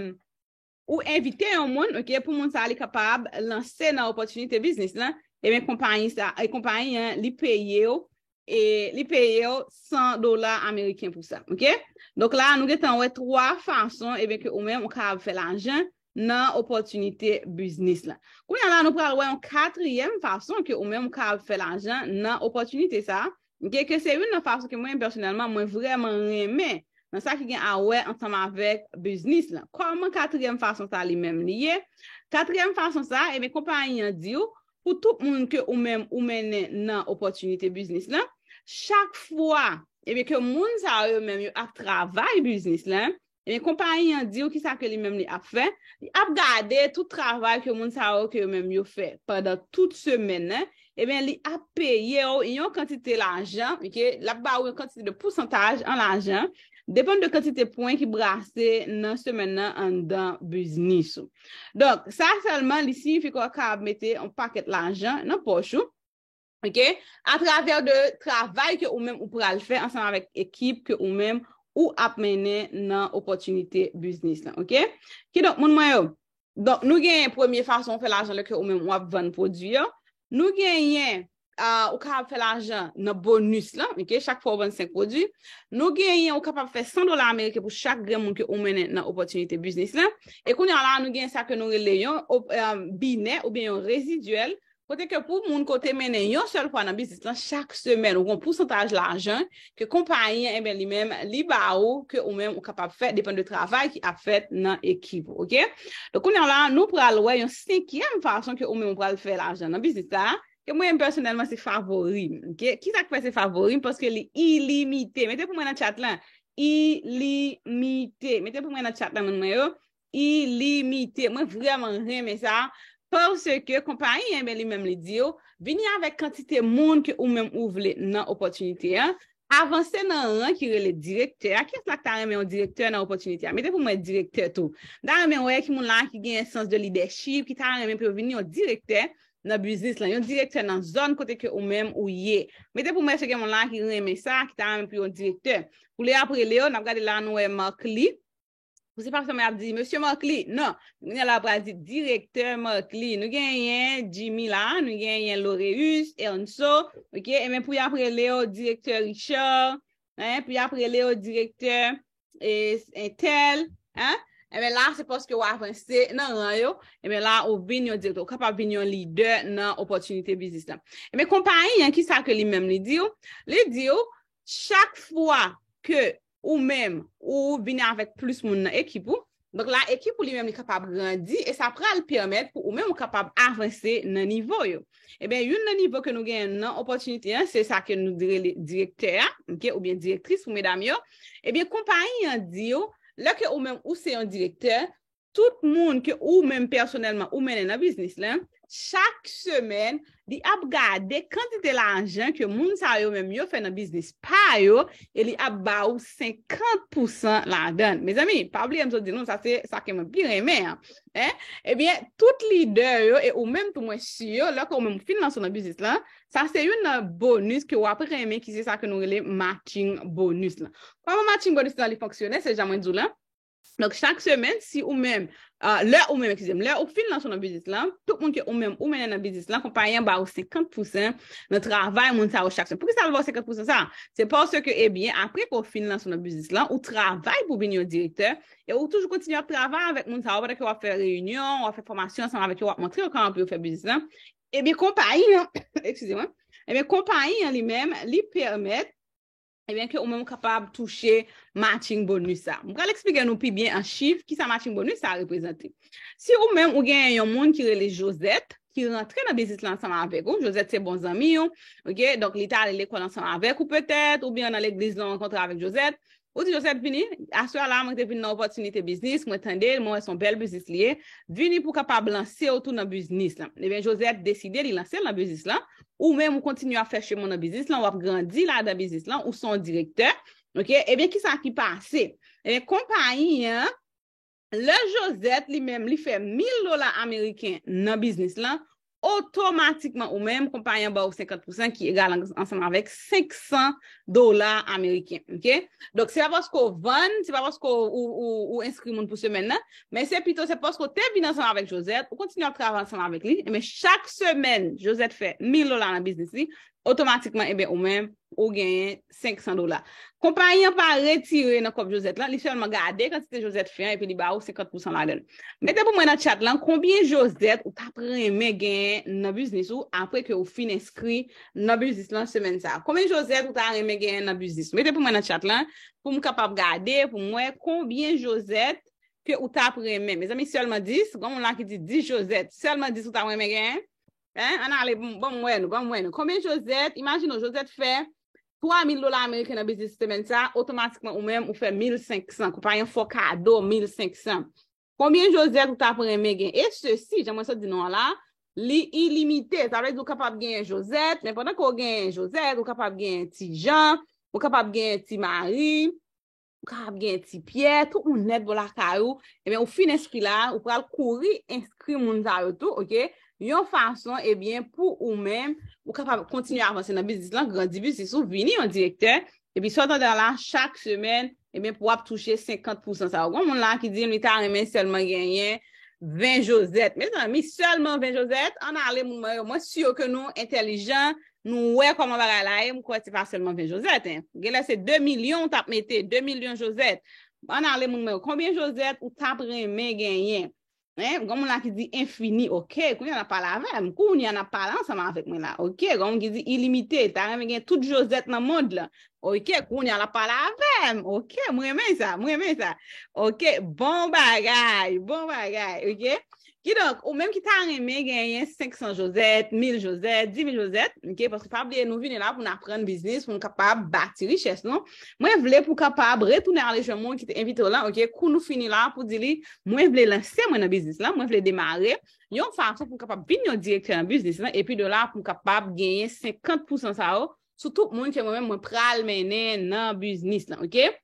ou envite yon moun, oke, pou moun sa a li kapab lanse nan opòtinite biznis lan, ebyen, konpayi sa, e konpayi an, li peye w, e li peye w san dola ameriken pou sa, oke? Donk la, nou gentan wè twa fason, ebyen, ke ou menm, ou kapab fè lajan nan opòtinite biznis lan. Kounye a la, nou pral wè yon katriyèm fason ke ou menm, ou kapab fè lajan nan opòtinite sa a, oke? Ke se youn nan fason ke mwen, pèsonèlman, mwen vrèman renmen nan sa ki gen a wè ansanm avèk biznis lan. Kòman katriyèm fason sa li menm li ye? Katriyèm fason sa, ebyen, konpayi an di w, pou tout moun ke ou menm ou mennen nan opòtinite biznis lan, chak fwa, ebyen, ke moun sa yo menm yo ap travay biznis lan, ebyen, konpayi an di w kisa ke li menm li ap fè, li ap gade tout travay ke moun sa yo ke yo menm yo fè pandan tout semèn nan, ebyen, li ap peye w yon kantite lajan, ok? L ap ba w yon kantite de pousantaj an lajan, depann de kantite pwen ki brase nan semèn nan anndan biznis ou. Donk, sa sèlman, li siyifi ke w ap kapab mete yon pakèt lajan nan pòch ou, ok? Atravè de travay ke ou menm ou pral fè ansanm avèk ekip ke ou menm ou ap mennen nan opòtinite biznis lan, ok? Kidonk, moun mwen yo, donk, nou genyen premye fason ou fè lajan lè ke ou menm ou ap vann pwodui yo. Nou genyen, ah, ou kapab fè lajan nan bonis lan, ok? Chak fwa ou vann senk pwodui. Nou genyen, ou kapab fè san dola ameriken pou chak grenn moun ke ou mennen nan opòtinite biznis lan. E kounye a la, nou genyen sa ke nou rele yon op- ah, binè oubyen yon rezidyèl. Kote ke pou moun ke w te mennen yon sèl fwa nan biznis lan, chak semèn, ou gen yon pousantaj lajan ke konpayi an, ebyen, li menm, li ba ou, ke ou menm ou kapab fè, depann de travay ki ap fèt nan ekip ou, ok? Donk, kounye a la, nou pral wè yon senkyèm fason ke ou menm ou pral fè lajan nan biznis la, ke mwen menm pèsonèlman se favori m, ok? Kisa k fè se favori m? Paske li ilimite. Mete pou mwen nan chat lan, ilimite. Mete pou mwen nan chat lan, moun mwen yo, ilimite. Mwen vrèman renmen sa, paske konpayi an, ebyen, li menm li di w, vini avèk kantite moun ke ou menm ou vle nan opòtinite an, avanse nan ran ki rele direktè a. Kiyès la k ta renmen yon direktè nan opòtinite a? Mete pou mwen direktè tou. M ta renmen wè ki moun la ki gen sans de leadership, ki ta renmen pou yo vini yon direktè nan biznis lan, yon direktè nan zòn kote ke ou menm ou ye. Mete pou mwen si gen moun la ki renmen sa, ki ta renmen pou yon direktè. Pou lè y ap rele yo, n ap gade la, nou wè Marcly. Pou se pa sèlman y ap di, Mesye Marcly, non. Kounye a la, pral di, Direktè Marcly. Nou genyen Jimmy la, nou genyen Loreus, Ernso, ok? E men pou y ap rele yo, Direktè Richard, hein? Pou y ap rele yo, Direktè, e, entèl, hein? E men la, se paske w avanse nan ran yo, e men la, ou vin yon direktè, ou kapab vin yon lidè nan opòtinite biznis lan. E men konpayi an, kisa ke li menm li di w? Li di w, chak fwa ke ou menm, ou vini avèk plis moun nan ekip ou. Donk la, ekip ou li menm li kapab grandi e sa pral pèmèt pou ou menm ou kapab avanse nan nivo yo. Ebyen, youn nan nivo ke nou genyen nan opòtinite an, se sa ke nou rele direktè a, ok, oubyen direktris pou medam yo. Ebyen, konpayi an di w, lè ke ou menm ou se yon direktè, tout moun ke ou menm pèsonèlman ou mennen nan biznis lan, chak semèn, li ap gade kantite lajan ke moun sa yo menm yo fè nan biznis pa yo, e li ap ba ou senkant pousan ladan l. Mezanmi, pa bliye m sot di nou, sa se sa ke mwen pi renmen an. Hein? Ebyen, tout lidè yo, e ou menm tou mwen si yo, lè ke ou menm ou fin lanse w nan biznis lan, sa se youn nan bonis ke w ap renmen, ki se sa ke nou rele matching bonus lan. Kòman matching bonus lan li fonksyone? Se jan mwen di w lan. Donk, chak semèn, si ou menm, ah, lè ou menm, eskize m, lè ou fin lanse w nan biznis lan, tout moun ke ou menm ou mennen nan biznis lan, konpayi an ba ou senkant pousan nan travay moun sa yo chak semèn. Poukisa l ba ou senkant pousan sa? Se paske, ebyen, apre ke w fin lanse w nan biznis lan, ou travay pou vin yon direktè, e ou toujou kontinye ap travay avèk moun sa yo pandan ke w ap fè reyinyon, w ap fè fòmasyon ansanm avèk yo, w ap montre yo kòman pou yo fè biznis lan. Ebyen, konpayi an, eskize mwen, ebyen, konpayi an li menm, li pèmèt ebyen, ke ou menm ou kapab touche matching bonus sa. M pral eksplike nou pi byen an chif kisa matching bonus sa reprezante. Si ou menm ou gen yon moun ki rele Josette, ki rantre nan biznis la ansanm avèk ou, Josette se bon zanmi w, ok? Donk, li ta ale lekòl ansanm avèk ou petèt, oubyen nan legliz la w rankontre avèk Josette. Ou di, Josette, vini, aswè a la, mwen te vin nan opòtinite biznis, mwen tande l, mwen wè se yon bèl biznis li ye. Vini pou w kapab lanse w tou nan biznis lan. Ebyen, Josette deside li lanse l nan biznis lan. Ou menm ou kontinye ap fè chemen w nan biznis lan, w ap grandi ladan biznis lan, ou se yon direktè, ok? Ebyen, kisa ki pase? Ebyen, konpayi an, lè Josette li menm li fè mil dola ameriken nan biznis lan, otomatikman ou menm, konpayi an ba w senkant pousan ki egal an- ansanm avèk senk san dola ameriken, ok? Donk, se pa paske w vann, se pa paske w, ou, ou, ou enskri moun pou semèn nan, men se pito, se paske w te vin ansanm avèk Josette, ou kontinye ap travay ansanm avèk li. Ebyen, chak semèn, Josette fè mil dola nan biznis li, otomatikman, ebyen, ou menm, ou genyen senk san dola. Konpayi an pa retire nan kòb Josette lan, li sèlman gade kantite Josette fè an, epi li ba ou senkant pousan ladan l. Mete pou mwen nan chat lan, konbyen Josette ou t ap renmen genyen nan biznis ou apre ke ou fin enskri nan biznis lan semèn sa a? Konbyen Josette ou ta renmen genyen nan biznis ou? Mete pou mwen nan chat lan, pou m kapab gade, pou m wè konbyen Josette ke ou t ap renmen. Mezanmi, sèlman dis, gen moun la ki di dis Josette. Sèlman dis ou ta renmen genyen? Hein? Ann ale, ban m wè nou, ban m wè nou. Konbyen Josette? Imajine w, Josette fè twa mil dola ameriken nan biznis semèn sa, otomatikman ou menm ou fè mil senk san. Konpayi an fè w kado mil senk san. Konbyen Josette ou t ap renmen gen? E sesi, jan mwen sot di nou an la, li ilimite. Sa vle di ou kapab genyen Josette, men pandan ke w genyen Josette, ou kapab genyen Ti Jan, ou kapab genyen Ti Mari, ou kapab genyen Ti Pyè, tout moun nèt bò lakay ou, ebyen, ou fin enskri la, ou pral kouri enskri moun sa yo tou, oke? Yon fason, ebyen, pou ou menm, ou kapab kontinye avanse nan biznis lan, grandi biznis ou, vini yon direktè, epi sa w tande la, chak semèn, ebyen, pou w ap touche senkant pousan sa yo. Gen moun la ki di m li ta renmen sèlman genyen ven Josette. Mezanmi, sèlman ven Josette, ann ale moun mwen yo. Mwen si ke nou entèlijan, nou wè kòman bagay la ye, m kwè se pa sèlman ven Josette, hein. Genlè se de milyon w t ap mete, de milyon Josette. Ann ale moun mwen yo. Konbyen Josette ou t ap renmen genyen? Hein? Gen moun la ki di enfini. Oke, kounye a n ap pale avè m. Kounye a n ap pale ansanm avèk mwen la. Oke, gen moun ki di ilimite. Ta renmen gen tout Josette nan mond lan. Oke, kounye a l ap pale avè m. Oke, m renmen sa, m renmen sa. Oke, bon bagay, bon bagay, oke? Kidonk, ou menm ki ta renmen genyen senk san Josette, mil Josette, dis mil Josette, oke? Paske pa bliye, nou vini la pou n aprann biznis, pou n kapab bati richès nou. Mwen vle pou kapab retounen ale jwenn moun ki te envite w lan, oke? Kou nou fini la pou di li, mwen vle lanse mwen nan biznis lan, mwen vle demare yon fason pou m kapab vin yon direktè nan biznis lan, epi de la pou m kapab genyen senkant pousan sa yo sou tout moun ke mwen menm mwen pral mennen nan biznis lan, oke?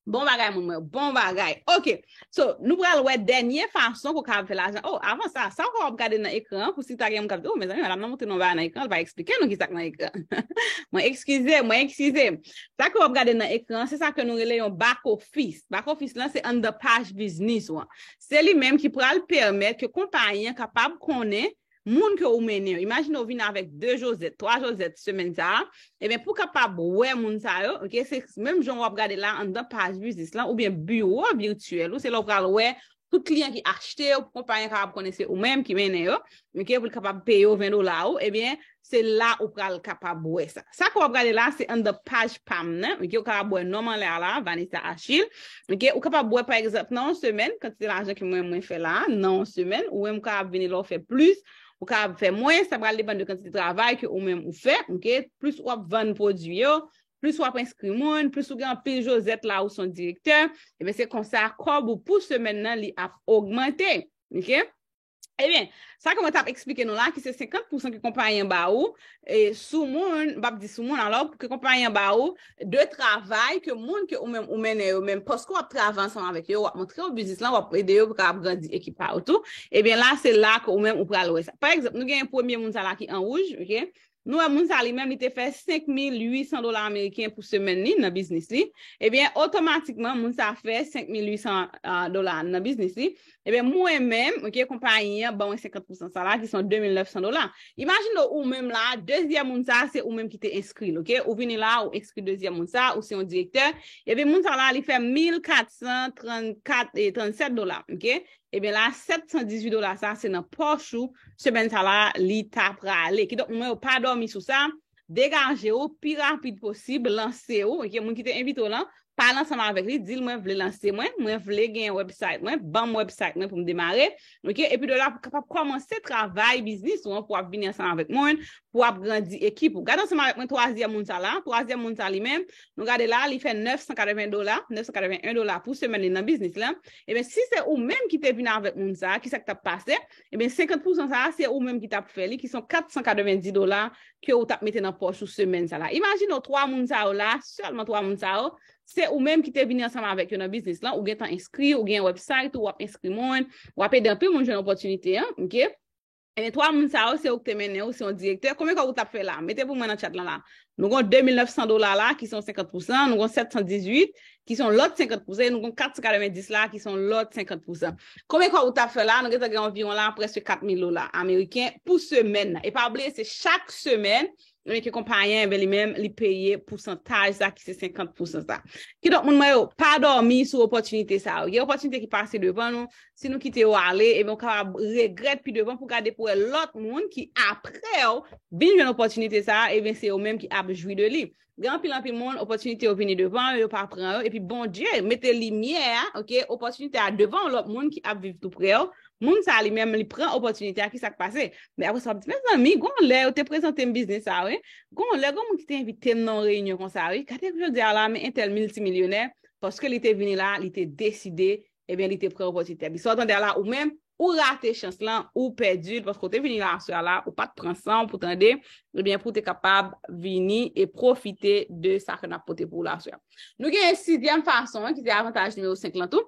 Bon bagay, moun mwen, bon bagay. Oke, so, nou pral wè dènye fason ke w kapab fè lajan. Oh, avan sa, sa w ap gade nan ekran an, pou si ta gen moun k ap di, oh, mezanmi, madanm nan montre nou bagay nan ekran, l pa eksplike nou ki sa k nan ekran. Mwen eskize, mwen eskize. Sa ke w ap gade nan ekran an, se sa ke nou rele yon back office. Back office lan, se anndan paj biznis ou an. Se li menm ki pral pèmèt ke konpayi an kapab konnen moun ke ou mennen yo. Imajine w vin avèk de Josette, twa Josette semèn sa a, ebyen, pou w kapab wè moun sa yo, oke, se menm jan w ap gade la anndan paj biznis lan, oubyen biwo vityèl ou, se la w pral wè tout kliyan ki achte yo, pou konpayi an kapab konnen se ou menm ki mennen yo, oke, pou l kapab peye w ven dola ou, ebyen, se la ou pral kapab wè sa. Sa ke w ap gade la, se anndan paj pa m nan, oke, ou kapab wè non m anlè a la, Vanessa Achille, oke, ou kapab wè, pa egzanp, nan yon semèn, kantite lajan ke mwen, mwen fè la, nan yon semèn, ou menm ou kapab vini la w fè plis, ou kapab fè mwens, sa pral depann de kantite travay ke ou menm ou fè, oke? Plis w ap vann pwodui yo, plis w ap enskri moun, plis ou gen anpil Josette la ou se yon direktè, ebyen se konsa kòb ou pou semèn nan li ap ogmante, oke? Ebyen, sa ke mwen t ap eksplike nou la, ki se senkant pousan ke konpayi an ba ou, e sou moun, m p ap di sou moun, alò, ke konpayi an ba ou, de travay ke moun ke ou menm ou mennen yo menm, paske w ap travay ansanm avèk yo, w ap montre yo biznis lan, w ap ede yo pou kapab grandi ekip pa yo tou, ebyen la, se la ke ou menm ou pral wè sa. Pa egzanp, nou gen premye moun sa la ki an wouj, oke? Nou wè moun sa li menm, li te fè senk mil uit san dola ameriken pou semèn li nan biznis li. Ebyen, otomatikman, moun sa fè senk mil uit san, ah, dola nan biznis li. Ebyen, mwen menm, oke, konpayi an ban mwen senkant pousan sa la, ki se de mil nèf san dola. Imajine w ou menm la, dezyèm moun sa, se ou menm ki te enskri l, oke? Ou vini la, ou enskri dezyèm moun sa, ou se yon direktè. Ebyen, moun sa la, li fè mil kat san trannkat e trannsèt dola, oke? Ebyen la, sèt san dizuit dola sa, se nan pòch ou, semèn sa la, li ta prale. Kidonk, moun mwen yo pa dòmi sou sa, degaje w pi rapid posib, lanse w, oke, moun ki te envite w lan, pale ansanm avèk li, di l mwen vle lanse mwen, mwen vle gen website mwen, ban m website mwen pou m demare, oke, epi de la pou kapab kòmanse travay biznis ou an, pou w ap vini ansanm avèk moun, pou w ap grandi ekip ou. Gade ansanm avèk mwen twazyèm moun sa la, twazyèm moun sa li menm, nou gade la, li fè nèf san katreven dola, nèf san katreven en dola pou semèn li nan biznis lan, ebyen si se ou menm ki te vin avèk moun sa, ki sa k t ap pase? Ebyen senkant pousan sa, se ou menm ki t ap fè li, ki se kat san katrevendi dola ke ou t ap mete nan pòch ou semèn sa la. Imajine w twa moun sa yo la, sèlman twa moun sa yo, se ou menm ki te vini ansanm avèk yo nan biznis lan, ou gentan enskri, ou gen website ou, w ap enskri moun, w ap ede anpil moun jwenn opòtinite an, oke? Ebyen twa moun sa yo, se ou ki te mennen yo, se yon direktè. Konbyen kòb ou t ap fè la? Mete pou mwen nan chat lan la. Nou gon de mil nèf san dola la, ki se yon senkant pousan, nou gon sèt san dizuit, ki se yon lòt senkant pousan, e nou gon kat san katrevendis la, ki se yon lòt senkant pousan. Konbyen kòb ou t ap fè la? Nou gentan gen anviwon la, prèske kat mil dola ameriken pou semèn nan. E pa bliye, se chak semèn, ebyen ke konpayi an, ebyen li menm, li peye pousantaj sa ki se senkant pousan sa. Kidonk, moun mwen yo, pa dòmi sou opòtinite sa yo. Gen opòtinite ki pase devan nou, si nou kite yo ale, ebyen ou kapab regrèt pi devan pou gade pou wè lòt moun ki apre w vin jwenn opòtinite sa, ebyen se yo menm ki ap jwi de li. Gen anpil, anpil moun, opòtinite yo vini devan yo, yo pa pran yo, epi Bondye mete limyè a, oke, opòtinite a devan yon lòt moun ki ap viv tou pre yo. Moun sa li menm, li pran opòtinite a, ki sa k pase? Men apre sa, w ap di, mezanmi, gon lè yo te prezante m biznis sa, wi. Gon lè, gon moun ki te envite m nan yon reyinyon konsa, wi. Gade jodi a la, men entèl miltimilyonè, paske li te vini la, li te deside, ebyen, li te pran opòtinite a. Sa w tande a la, ou menm, ou rate chans lan, ou pèdi l, paske w te vini la aswè a la, ou pa t pran san w pou tande, ebyen, pou w te kapab vini e pwofite de sa ke n ap pote pou ou la aswè a. Nou gen sizyèm fason an, ki se avantaj nimewo senk lan tou,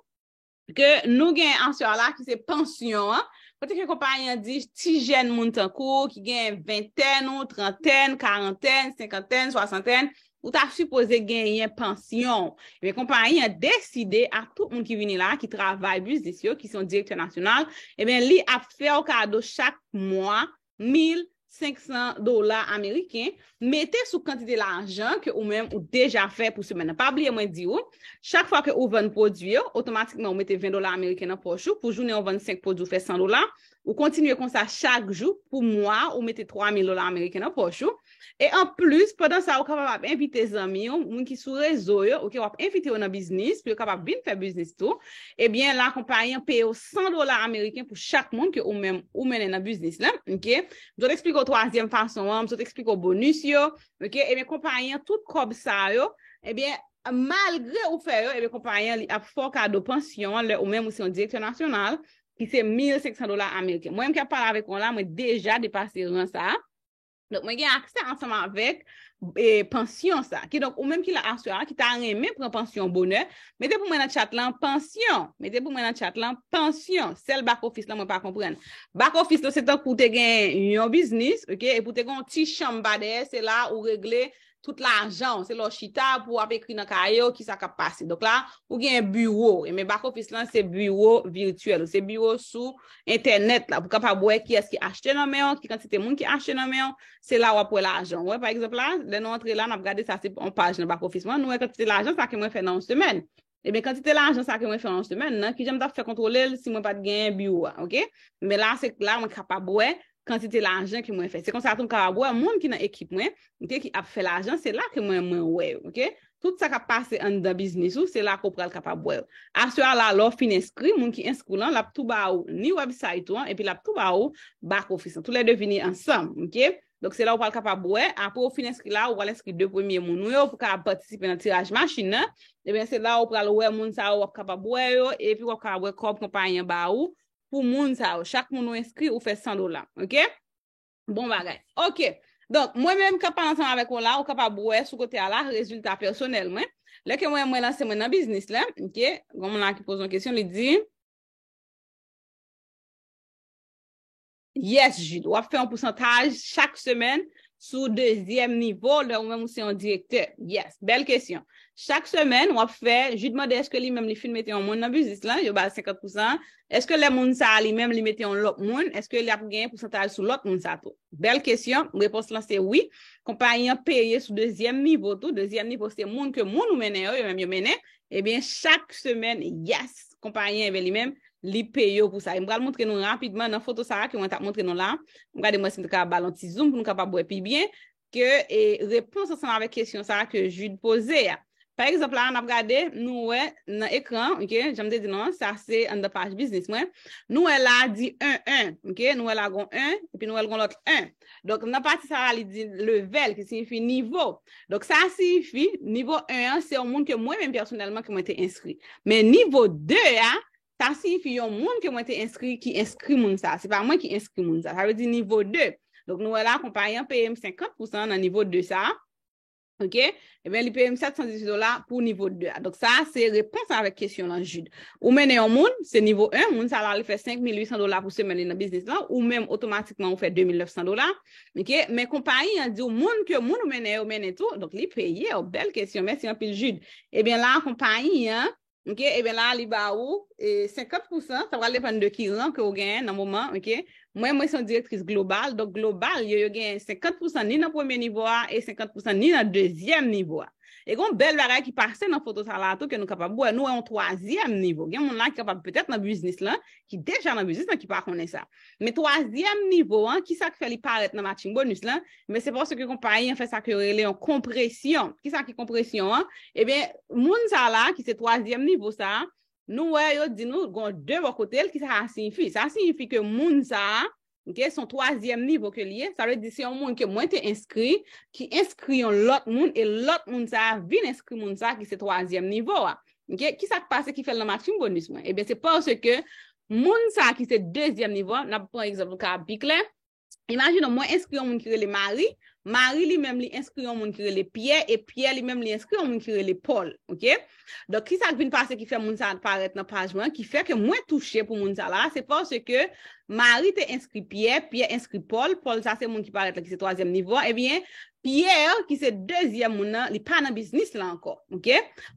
ke nou gen aswè a la, ki se pansyon an, kote ke konpayi an di ti jèn moun tankou w, ki gen ventèn ou, trantèn, karantèn, senkantèn, swasantèn, ou ta sipoze genyen pansyon. Ebyen, konpayi an deside a tout moun ki vini la, ki travay biznis yo, ki se yon direktè nasyonal, ebyen, li ap fè w kado chak mwa mil senk san dola ameriken, mete sou kantite lajan ke ou menm ou deja fè pou semèn nan. Pa bliye mwen di ou, chak fwa ke ou vann pwodui yo, otomatikman ou mete ven dola ameriken nan pòch ou, pou jounen ou vann senk pwodui ou fè san dola, ou kontinye konsa chak jou, pou mwa ou mete twa mil dola ameriken nan pòch ou. E anplis, pandan sa, ou kapab ap envite zanmi w, moun ki sou rezo yo, oke, w ap envite yo nan biznis, pou yo kapab vin fè biznis tou. Ebyen, la, konpayi an peye w san dola ameriken pou chak moun ke ou menm ou mennen nan biznis la, oke? M sot eksplike w twazyèm fason an, m sot eksplike w bonis yo, oke? Ebyen, konpayi an, tout kòb sa yo, ebyen, malgre ou fè yo, ebyen, konpayi an, li ap fè w kado pansyon an, lè ou menm ou se yon direktè nasyonal, ki se mil senk san dola ameriken. Mwen menm ki ap pale avèk ou la, mwen deja depase ran sa a. Donk, mwen gen aksè ansanm avèk e, pansyon sa. Kidonk, ou menm ki la aswè a, ki ta renmen pran pansyon bonè, mete pou mwen nan chat lan pansyon. Mete pou mwen nan chat lan pansyon. Sèl back office lan, mwen pa konprann. Back office lan, se tankou w te gen yon biznis, oke, epi w te gen yon ti chanm pa dèyè, se la ou regle tout lajan w. Se la w chita pou w ap ekri nan kaye w ki sa k ap pase. Donk la, ou gen biwo. E men back office lan, se biwo vityèl. Se biwo sou entènèt la. Pou w kapab wè kiyès ki achte nan men w, ki kantite moun ki achte nan men w. Se la w ap wè lajan w. Wè, pa egzanp la, lè nou antre la, n ap gade sa, se yon paj nan back office mwen. Nou wè kantite lajan sa ke mwen fè nan yon semèn. Ebyen, kantite lajan sa ke mwen fè nan yon semèn nan, kijan m t ap fè kontwole l si mwen pa t genyen biwo a, oke? Men la, se la mwen kapab wè kantite lajan ke mwen fè. Se konsa tou m kapab wè moun ki nan ekip mwen, oke, ki ap fè lajan, se la ke mwen, mwen wè yo, oke? Tout sa k ap pase anndan biznis ou, se la ke w pral kapab wè yo. Aswè a la, lè w fin enskri, moun ki enskri w lan, l ap tou ba ou ni website ou an, epi l ap tou ba ou back office lan. Toulède vini ansanm, oke? Donk, se la ou pral kapab wè, apre ou fin enskri la, ou pral enskri de premye moun ou yo pou kapab patisipe nan tiraj machin nan. Ebyen, se la ou pral wè moun sa yo, w ap kapab wè yo, epi w ap kapab wè kòb konpayi an ba ou pou moun sa yo. Chak moun ou enskri, ou fè san dola, oke? Bon bagay. Oke. Donk, mwen menm k ap pale ansanm avèk ou la, ou kapab wè sou kote a la, rezilta pèsonèl mwen. Lè ke mwen, mwen lanse mwen nan biznis la, oke, gen moun la ki poze yon kesyon, li di, yes, Jude, w ap fè yon pousantaj chak semèn sou dezyèm nivo, lè ou menm ou se yon direktè. Yes, bèl kesyon. Chak semèn, w ap fè, Jude mande èske li menm li fin mete yon moun nan biznis lan, yo ba l senkant pousan. Èske lè moun sa a li menm li mete yon lòt moun, èske l ap genyen pousantaj sou lòt moun sa tou? Bèl kesyon, repons lan se wi. Konpayi an peye sou dezyèm nivo tou. Dezyèm nivo se moun ke moun ou mennen yo, yo menm yo mennen. Ebyen, chak semèn, yes, konpayi an, ebyen, li menm, li peye w pou sa. E m pral montre nou rapidman nan foto sa a ke mwen t ap montre nou la. M gade mwen si m ta ka ba l yon ti zoom pou nou kapab wè pi byen ke, e, repons ansanm avèk kesyon sa a ke Jude poze a. Pa egzanp, la, n ap gade, nou wè nan ekran, oke, jan m te di nou an, sa se anndan paj biznis mwen. Nou wè la di en, en, oke, nou wè la gon en, epi nou wè l gon lòt en. Donk, nan pati sa a, li di level, ki siyifi nivo. Donk, sa siyifi, nivo en an, se yon moun ke mwen menm pèsonèlman ke mwen te enskri. Men nivo de a, sa siyifi yon moun ke mwen te enskri, ki enskri moun sa. Se pa mwen ki enskri moun sa. Sa vle di nivo de. Donk, nou wè la, konpayi an peye m senkant pousan nan nivo de sa. Oke? Ebyen, li peye m sèt san dizuit dola pou nivo de a. Donk, sa a, se repons avèk kesyon lan, Jude. Ou mennen yon moun, se nivo en, moun sa la, li fè senk mil uit san dola pou semèn li nan biznis lan, ou menm, otomatikman, ou fè de mil nèf san dola. Oke? Men konpayi an di w, moun ke moun ou mennen yo mennen tou, donk, li peye w. Bèl kesyon. Mèsi anpil, Jude. Ebyen, la, konpayi an, ok, ebyen la, li ba ou e, senkant pousan, sa pral depann de ki ran ke ou genyen nan moman, ok. Mwen, mwen se yon direktris global, donk global, yo, yo genyen senkant pousan ni nan premye nivo a e senkant pousan ni nan dezyèm nivo a. E gen yon bèl bagay ki pase nan foto sa la tou ke nou kapab wè, nou wè yon twazyèm nivo. Gen moun la ki kapab petèt nan biznis lan, ki deja nan biznis lan, ki pa konnen sa. Men twazyèm nivo an, ki sa k fè li parèt nan matching bonus lan? Men se paske konpayi an fè sa ke yo rele yon konpresyon. Ki sa ki konpresyon an? Ebyen, moun sa la, ki se twazyèm nivo sa, nou wè yo di nou gen de bò kote l, ki sa a siyifi? Sa siyifi ke moun sa a, ok, se yon twazyèm nivo ke li ye. Sa vle di se yon moun ke mwen te enskri, ki enskri yon lòt moun, e lòt moun sa a vin enskri moun sa a ki se twazyèm nivo a. Ok, ki sa k pase ki fè l nan matching bonus mwen? Ebyen, se paske moun sa a ki se dezyèm nivo a, n ap pran egzanp ka pi klè. Imajine w, mwen enskri yon moun ki rele Mari, Mari li menm li enskri yon moun ki rele Pyè, e Pyè li menm li enskri yon moun ki rele Pòl, ok? Donk, ki sa k vin pase ki fè moun sa a parèt nan paj mwen, ki fè ke mwen touche pou moun sa la, se paske Mari te enskri Pyè, Pyè enskri Pòl, Pòl sa se moun ki parèt la ki se twazyèm nivo a, ebyen, Pyè ki se dezyèm moun nan, li pa nan biznis la ankò, ok?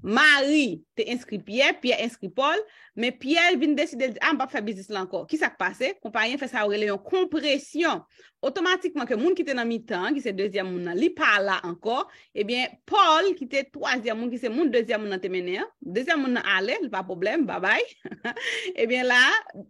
Mari te enskri Pyè, Pyè enskri Pòl, men Pyè vin deside di, a, m p ap fè biznis la ankò. Ki sa k pase? Konpayi an fè sa yo rele yon konpresyon. Otomatikman ke moun ki te nan mitan an, ki se dezyèm moun nan, li pa la ankò, ebyen, Pòl, ki te twazyèm moun, ki se moun dezyèm moun nan te mennen an, dezyèm moun nan ale, li pa pwoblèm, babay. Ebyen la,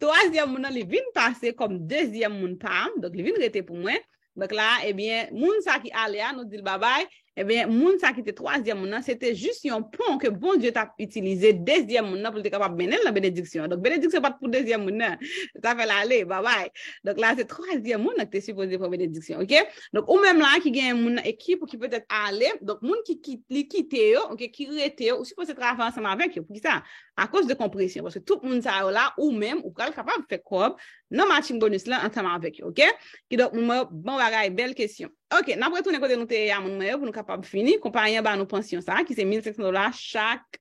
twazyèm moun nan, li vin pase kòm dezyèm moun pa m, donk li vin rete pou mwen. Donk la, ebyen, moun sa ki ale a, nou di l babay. Ebyen, moun sa ki te twazyèm moun nan, se te jis yon pon ke Bondye t ap itilize dezyèm moun nan pou l te kapab mennen l nan benediksyon an. Donk, benediksyon pa t pou dezyèm moun nan. Sa fè l ale, babay. Donk la, se twazyèm moun nan ki te sipoze pran benediksyon, ok? Donk, ou menm la ki gen moun nan ekip ou ki petèt ale, donk, moun ki, ki li kite yo, ok, ki rete yo, ou sipoze travay ansanm avèk yo. Poukisa? Akoz de konpresyon. Paske tout moun sa yo la, ou menm, ou pral kapab fè kòb nan matching bonus lan ansanm avèk yo, ok? Kidonk, moun mwen, bon bagay, bèl kesyon. Ok, n ap retounen kote nou te ye a, moun mwen yo, pou nou kapab fini. Konpayi an ba nou pansyon sa, ki se mil senk san dola chak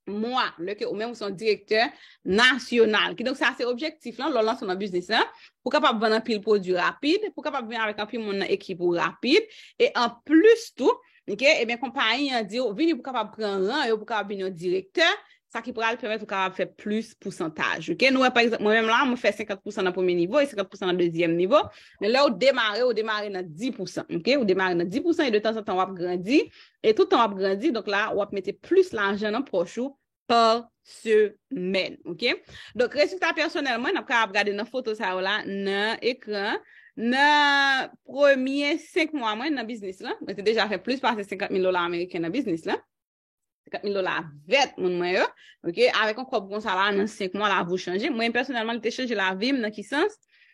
mwa, lè ke ou menm ou se yon direktè nasyonal. Kidonk, sa se objektif lan, lè w lanse w nan biznis lan, pou kapab vann anpil pwodui rapid, pou kapab vin avèk anpil moun nan ekip ou rapid, e anplis tou, ok, ebyen, konpayi an di w, vini pou kapab pran ran yo, pou kapab vin yon direktè, sa ki pral pèmèt ou kapab fè plis pousantaj, ok? Nou wè, pa egzanp, mwen menm la, mwen fè senkant pousan nan premye nivo e senkant pousan nan dezyèm nivo, men lè ou demare, ou demare nan dis pousan, ok? Ou demare nan dis pousan e de tanzantan w ap grandi, e tout tan w ap grandi, donk la, w ap mete plis lajan nan pòch ou pa semèn, ok? Donk, rezilta pèsonèl mwen, n ap kapab gade nan foto sa yo la, nan ekran, nan premye senk mwa mwen nan biznis lan, mwen te deja fè plis pase senkant mil dola ameriken nan biznis lan. Senkant mil dola vèt, moun mwen yo. Ok, avèk yon kòb konsa la, nan senk mwa, lavi w chanje. Mwen, pèsonèlman, li te chanje lavi m nan ki sans?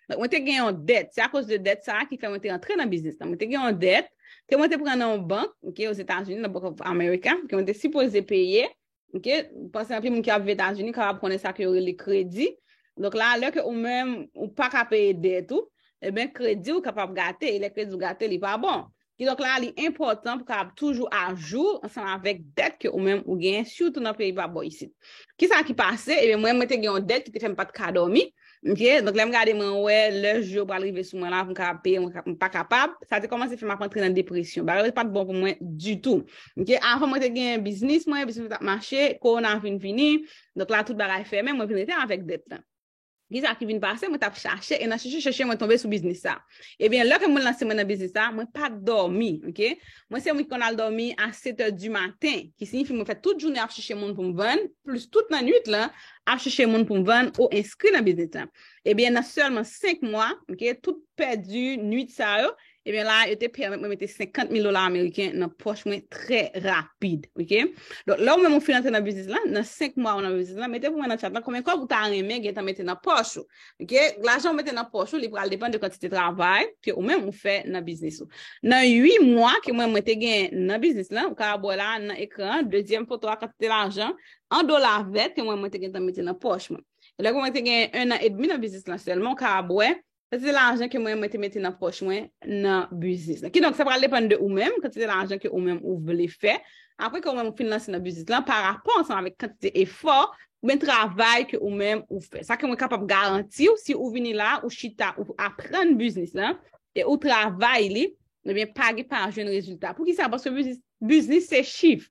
Donk, mwen te gen yon dèt. Se akoz de dèt sa a ki fè mwen te antre nan biznis lan. Mwen te gen yon dèt ke mwen te pran nan yon bank, ok, Ozetazini, nan Bank of America, ke mwen te sipoze peye. Ok, m panse anpil moun ki ap viv Etazini kapab konnen sa ke yo rele kredi. Donk la, lè ke ou menm, ou pa ka peye dèt ou, ebyen, kredi w kapab gate, e lè kredi w gate, li pa bon. Kidonk la, li enpòtan pou kapab toujou ajou ansanm avèk dèt ke ou menm ou genyen, sitou nan peyi pa bò isit. Kisa ki pase? Ebyen, mwen, mwen te gen yon dèt ki te fè m pa t ka dòmi. Ok, donk lè m gade, mwen wè lè jou yo pral rive sou mwen la pou m kapab peye, mwen ka- m pa kapab. Sa te kòmanse fè m ap antre nan depresyon. Bagay yo pa t bon pou mwen ditou. Ok, avan mwen te gen biznis mwen, biznis mwen t ap mache, kowona vin vini. Donk la, tout bagay fèmen, mwen vin rete avèk dèt lan. Kisa ki vin pase? Mwen t ap chache, e nan chèche, chèche, mwen tonbe sou biznis sa. Ebyen, lè ke mwen lanse mwen nan biznis sa, mwen pa t dòmi, ok? Mwen se moun ki konn al dòmi a sèt è di maten, ki siyifi mwen fè tout jounen ap chèche moun pou m vann, plis tout nan nwit lan, ap chèche moun pou m vann ou enskri nan biznis lan. Ebyen, nan sèlman senk mwa, ok, tout pèdi nwit sa yo, ebyen la, yo te pèmèt mwen mete senkant mil dola ameriken nan pòch mwen trè rapid, ok? Donk, lè ou menm ou fin antre nan biznis lan, nan senk mwa ou nan biznis lan, mete pou mwen nan chat lan konbyen kòb ou ta renmen gentan mete nan pòch ou, ok? Lajan ou mete nan pòch ou, li pral depann de kantite travay ke ou menm ou fè nan biznis ou. Nan uit mwa ke mwen, mwen te gen nan biznis lan, ou ka wè la, nan ekran an, dezyèm foto a, kantite lajan, an dola vèt ke mwen, mwen te gentan mete nan pòch mwen. E lè ke mwen te gen en an edmi nan biznis lan sèlman, ou ka wè kantite lajan ke mwen, mwen te mete nan pòch mwen nan biznis lan. Kidonk, sa pral depann de ou menm, kantite lajan ke ou menm ou vle fè. Apre ke ou menm ou fin lanse nan biznis lan, pa rapò ansanm avèk kantite efò, oubyen travay ke ou menm ou fè. Sa ke mwen kapab garanti w, si ou vini la, ou chita, ou aprann biznis lan, e ou travay li, ebyen, pa gen pa jwenn rezilta. Poukisa? Paske biznis, biznis se chif.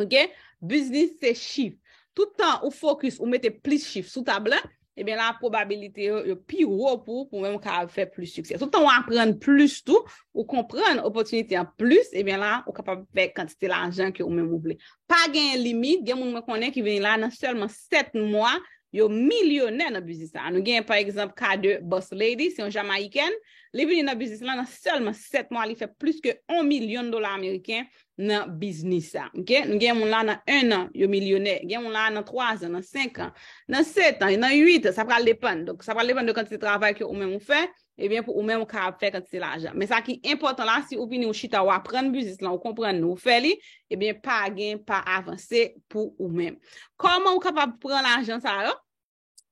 Ok? Biznis se chif. Tout tan ou fokis, ou mete plis chif sou tab la, ebyen la, pwobabilite yo, yo pi wo pou, pou menm ou kapab fè plis siksè. Tout tan ou aprann plis tou, ou konprann opòtinite an plis, ebyen la, ou kapab fè kantite lajan ke ou menm ou vle. Pa gen limit, gen moun mwen konnen ki vin la nan sèlman sèt mwa, yo milyonè nan biznis la. Nou gen, pa egzanp, ka de Boss Lady, se yon Jamayikèn. Li vini nan biznis la nan sèlman sèt mwa, li fè plis ke yon milyon dola ameriken nan biznis sa. Ok? Nou gen moun la nan en an, yo milyonè. Gen moun la nan twa zan, nan senk an, nan sèt an, nan uit an. Sa pral depann. Donk, sa pral depann de kantite travay ke ou menm ou fè. Ebyen, pou ou menm, ou kapab fè kantite lajan. Men sa ki enpòtan la, si ou vini, ou chita, ou aprann biznis lan, ou konprann li, ou fè li, ebyen, pa gen pa avanse pou ou menm. Kòman ou kapab pran lajan sa yo?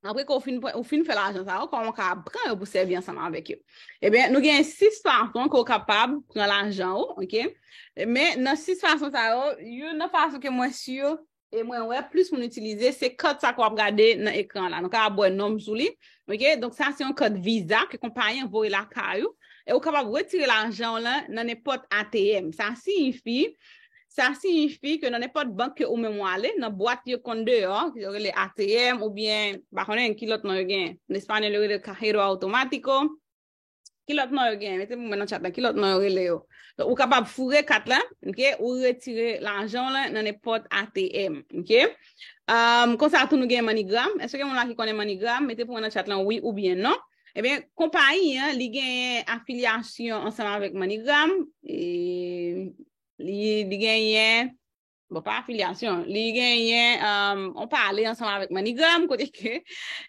Apre ke ou fin, ou fin fè lajan sa yo, kòman ou kapab pran yo pou sèvi ansanm avèk yo? Ebyen, nou gen sis fason ke ou kapab pran lajan ou, ok? Men nan sis fason sa yo, youn nan fason ke mwen si, e mwen wè plis moun itilize, se kart sa ke w ap gade nan ekran la. Nou kapab wè non m sou li, ok? Donk, sa se yon kart Visa ke konpayi an voye lakay ou, e ou kapab retire lajan w lan nan nenpòt A T M. Sa siyifi, sa siyifi ke nan nenpòt bank ke ou menm w ale, nan bwat yo konn deyò, yo rele A T M oubyen, m pa konnen ki lòt non yo gen. An espanyòl, yo rele cajero automático. Ki lòt non yo gen? Mete pou mwen nan chat la. Ki lòt non yo rele yo? Donk, ou kapab foure kat la, ok? Ou retire lajan w lan nan nenpòt A T M, ok? Um, konsa tou nou gen MoneyGram. Èske gen moun la ki konnen MoneyGram? Mete pou mwen nan chat lan wi oubyen non. Ebyen, konpayi an, li genyen afilyasyon ansanm avèk MoneyGram. E li, li genyen, bon, pa afilyasyon, li genyen, um, on pale ansanm avèk MoneyGram, kote ke,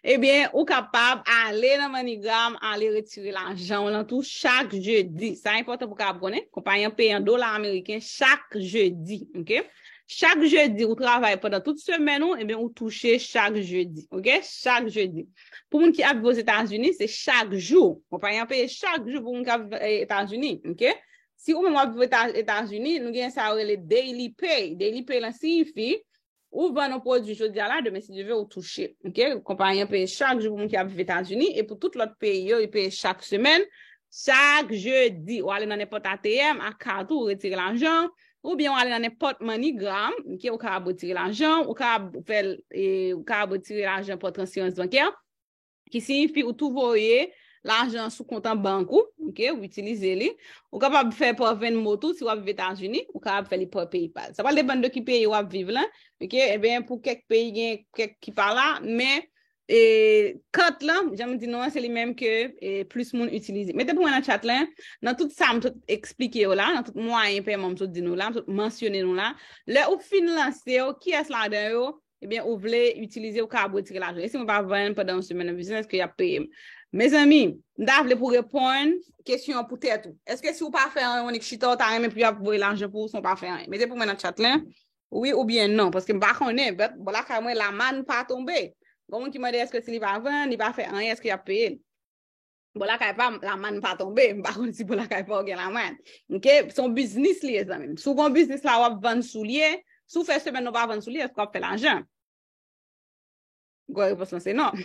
ebyen, ou kapab ale nan MoneyGram, ale retire lajan w lan tou chak jedi. Sa enpòtan pou w kapab konnen, konpayi an peye an dola ameriken chak jedi, ok? Chak jedi, ou travay pandan tout semèn ou, ebyen, ou touche chak jedi, ok? Chak jedi. Pou moun ki ap viv Ozetazini, se chak jou. Konpayi an peye chak jou pou moun ki ap viv, eh, Etazini, ok? Si ou menm w ap viv Eta-, Etazini, nou gen sa yo rele daily pay. Daily pay lan siyifi, ou vann yon pwodui jodi a la, demen si Dye vle, ou touche. Ok? Konpayi an peye chak jou pou moun ki ap viv Etazini, e pou tout lòt peyi yo, yo peye chak semèn, chak jedi. Ou ale nan nenpòt A T M, ak kat ou, ou retire lajan, oubyen ou ale nan nenpòt MoneyGram, ok, ou kapab retire lajan, ou kapab fè l, e, ou kapab retire lajan pa transferans bankè, ki siyifi ou tou voye lajan sou kont an bank ou, ok, ou itilize li. Ou kapab fè pa Venmo tou, si w ap viv Etazini, ou kapab fè li pa PayPal. Sa pral depann de ki peyi w ap viv lan, ok, ebyen, pou kèk peyi gen kèk ki pa la, men, e, kat lan, jan m di nou an, se li menm ke, e, plis moun itilize. Mete pou mwen nan chat lan, nan tout sa m sot eksplike yo la, nan tout mwayen pèman m sot di nou la, m sot mansyone nou la, lè ou fin lanse yo, kiyès ladan yo, ebyen, ou vle itilize, ou kapab retire lajan. E si mwen pa vann pandan yon semèn nan biznis, èske y ap peye m? Mezanmi, m ta vle pou reponn kesyon an pou tèt ou. Èske si w pa fè anyen, w annik chita, w ta renmen pou y ap voye lajan pou ou san w pa fè anyen? Mete pou mwen nan chat lan, wi oubyen non, paske m pa konnen, but bò lakay mwen, lamàn pa tonbe. Gen moun ki mande èske si li pa vann, li pa fè anyen, èske y ap peye l? Bò lakay pa m, lamàn pa tonbe, m pa konn si bò lakay pa w gen lamàn. Ok? Se yon biznis li ye, zanmi m. Si w gen yon biznis la, w ap vann soulye, si w fè semèn nan w pa vann soulye, èske w ap fè lajan? Gwo repons lan se non.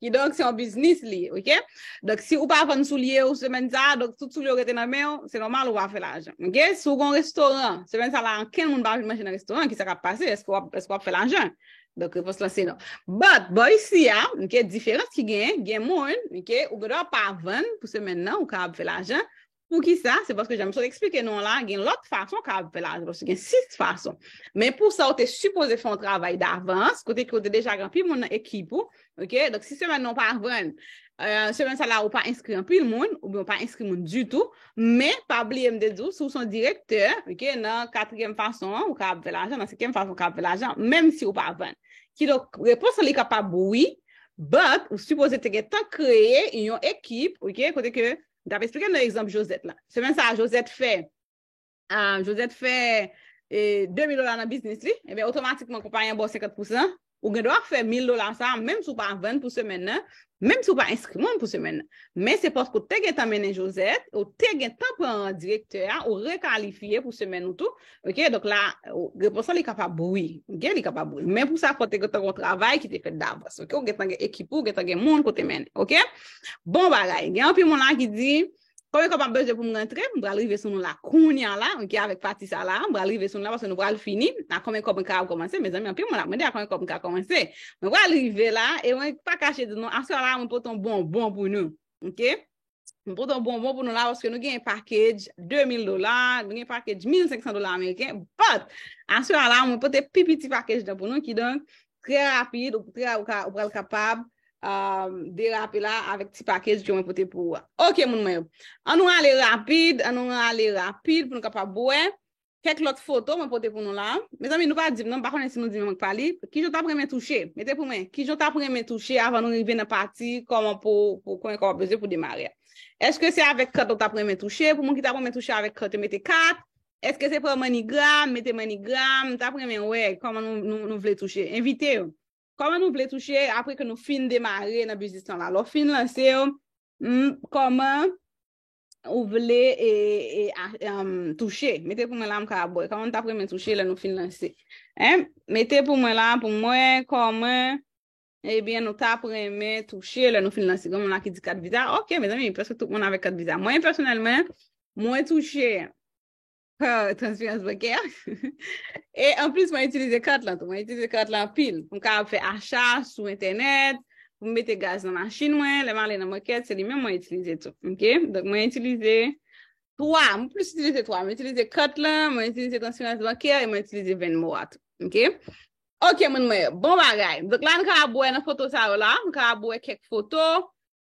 Kidonk, se yon biznis li ye, ok? Donk, si ou pa vann soulye ou semèn sa a, donk tout soulye yo rete nan men w, se nòmal ou pa fè lajan, ok? Si w gen yon restoran, semèn sa la, ankenn moun pa vin manje nan restoran, kisa k ap pase? Èske w ap, èske w ap fè lajan? Donk, repons lan se non. But, bò isi a, ok, diferans ki genyen, gen moun, ok, ou gen dwa pa vann pou semèn nan, ou kapab fè lajan. Poukisa? Se paske jan m sot eksplike nou an la, gen lòt fason w kapab fè lajan, paske gen sis fason. Men pou sa, ou te sipoze fè yon travay davans, kote ke w te deja gen anpil moun nan ekip ou, ok? Donk, si semèn nan w pa vann, euh, semèn sa la, ou pa enskri anpil moun, oubyen w pa enskri moun ditou, men pa bliye m te di w, si w se yon direktè, ok, nan katriyèm fason an, ou kapab fè lajan, nan senkyèm fason, ou kapab fè lajan, menm si w pa vann. Kidonk, repons lan li kapab wi, but ou sipoze te gentan kreye yon ekip, ok, kote ke, m t ap eksplike nan egzanp Josette la. Semèn sa a, Josette fè, ah, Josette fè, e, de mil dola nan biznis li, ebyen, otomatikman, konpayi an ba w senkant pousan, ou gen dwa fè mil dola sa a, menm si w pa vann pou semèn nan, menm si w pa enskri moun pou semèn nan. Men se paske w te gentan mennen Josette, ou te gentan pran direktè a, ou rekalifye pou semèn ou tou. Ok, donk la, ou, repons lan li kapab wi. Ok, li kapab wi. Men pou sa, fò te gentan gen yon travay ki te fèt davans. Ok, ou gentan gen ekip ou, gentan gen moun kote mennen. Ok? Bon bagay. Gen anpil moun la ki di, Konbyen kòb m ap bezwen pou m rantre? M pral rive sou nou la kounye a la, ok, avèk pati sa la, m pral rive sou nou la paske nou pral fini. A konbyen kòb mwen ka kòmanse? Mezanmi, anpil moun ap mande a konbyen kòb m ka kòmanse. Mwen pral rive la, e mwen pa kache di nou, aswè la, mwen pote yon bonbon pou nou, ok? Mwen pote yon bonbon pou nou la, paske nou gen package de mil dola, nou gen package mil senk san dola ameriken, but, aswè la, mwen pote pi piti package nan pou nou, kidonk, trè rapid, ou trè, ou ka, ou pral kapab, um, derape la avèk ti package ke mwen pote pou ou a. Ok, moun mwen yo. An nou ale rapid, an nou ale rapid pou nou kapab wè kèk lòt foto mwen pote pou nou la. Mezanmi, nou pa di m non, m pa konnen si nou di m mwen k pa li. Kijan w t ap renmen touche? Mete pou mwen. Kijan w t ap renmen touche avan nou rive nan pati kòman pou, pou konbyen kòb w ap bezwen pou demare a? Èske se avèk kat ou t ap renmen touche? Pou moun ki t ap renmen touche avèk kat, yo mete kat. Èske se pran MoneyGram? Mete MoneyGram. M t ap renmen wè kòman nou, nou, nou vle touche. Envite yo. Kòman nou vle touche apre ke nou fin demare nan biznis lan la? Lè w fin lanse yo, mm, kòman ou vle e, e, a, um, touche? Mete pou mwen la, m ka wè. Kòman w t ap renmen touche lè nou fin lanse? Hein? Mete pou mwen la, pou mwen, kòman, ebyen, nou t ap renmen touche lè nou fin lanse? Gen moun la ki di kat Visa. Ok, mezanmi, prèske tout moun avèk kat Visa. Mwen, pèsonèlman, mwen touche pa transferans bankè. E anplis, mwen itilize kat lan tou. Mwen itilize kat lan anpil. Pou m kapab fè acha sou entènèt, pou m mete gaz nan machin mwen, lè m ale nan makèt, se li menm mwen itilize tou. Ok? Donk, mwen itilize twa. Mwen plis itilize twa. Mwen itilize kat lan, mwen itilize transferans bankè, e mwen itilize Venmo a tou. Ok? Ok, moun mwen yo. Bon bagay. Donk, la, nou kapab wè nan foto sa yo la. Nou kapab wè kèk foto.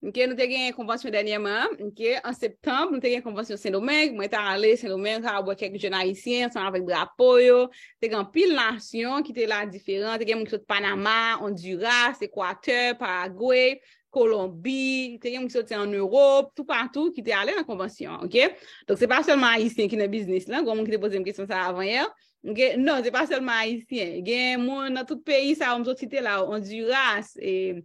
Ok, nou te gen konvansyon dènyèman, ok, an septanm, nou te gen konvansyon Sendomeng, mwen te ale Sendomeng, kapab wè kèk jèn ayisyen ansanm avèk drapo yo, te gen anpil nasyon ki te la diferan, te gen moun ki sot Panama, Honduras, Ekwatè, Paragwe, Kolonbi, te gen moun ki soti ann Ewòp, toupatou ki te ale nan konvansyon an, ok? Donk, se pa sèlman ayisyen ki nan biznis lan, gen moun ki te poze m kesyon sa a avan yè, ok? Non, se pa sèlman ayisyen, gen moun nan tout peyi sa yo m sot site la, Honduras, e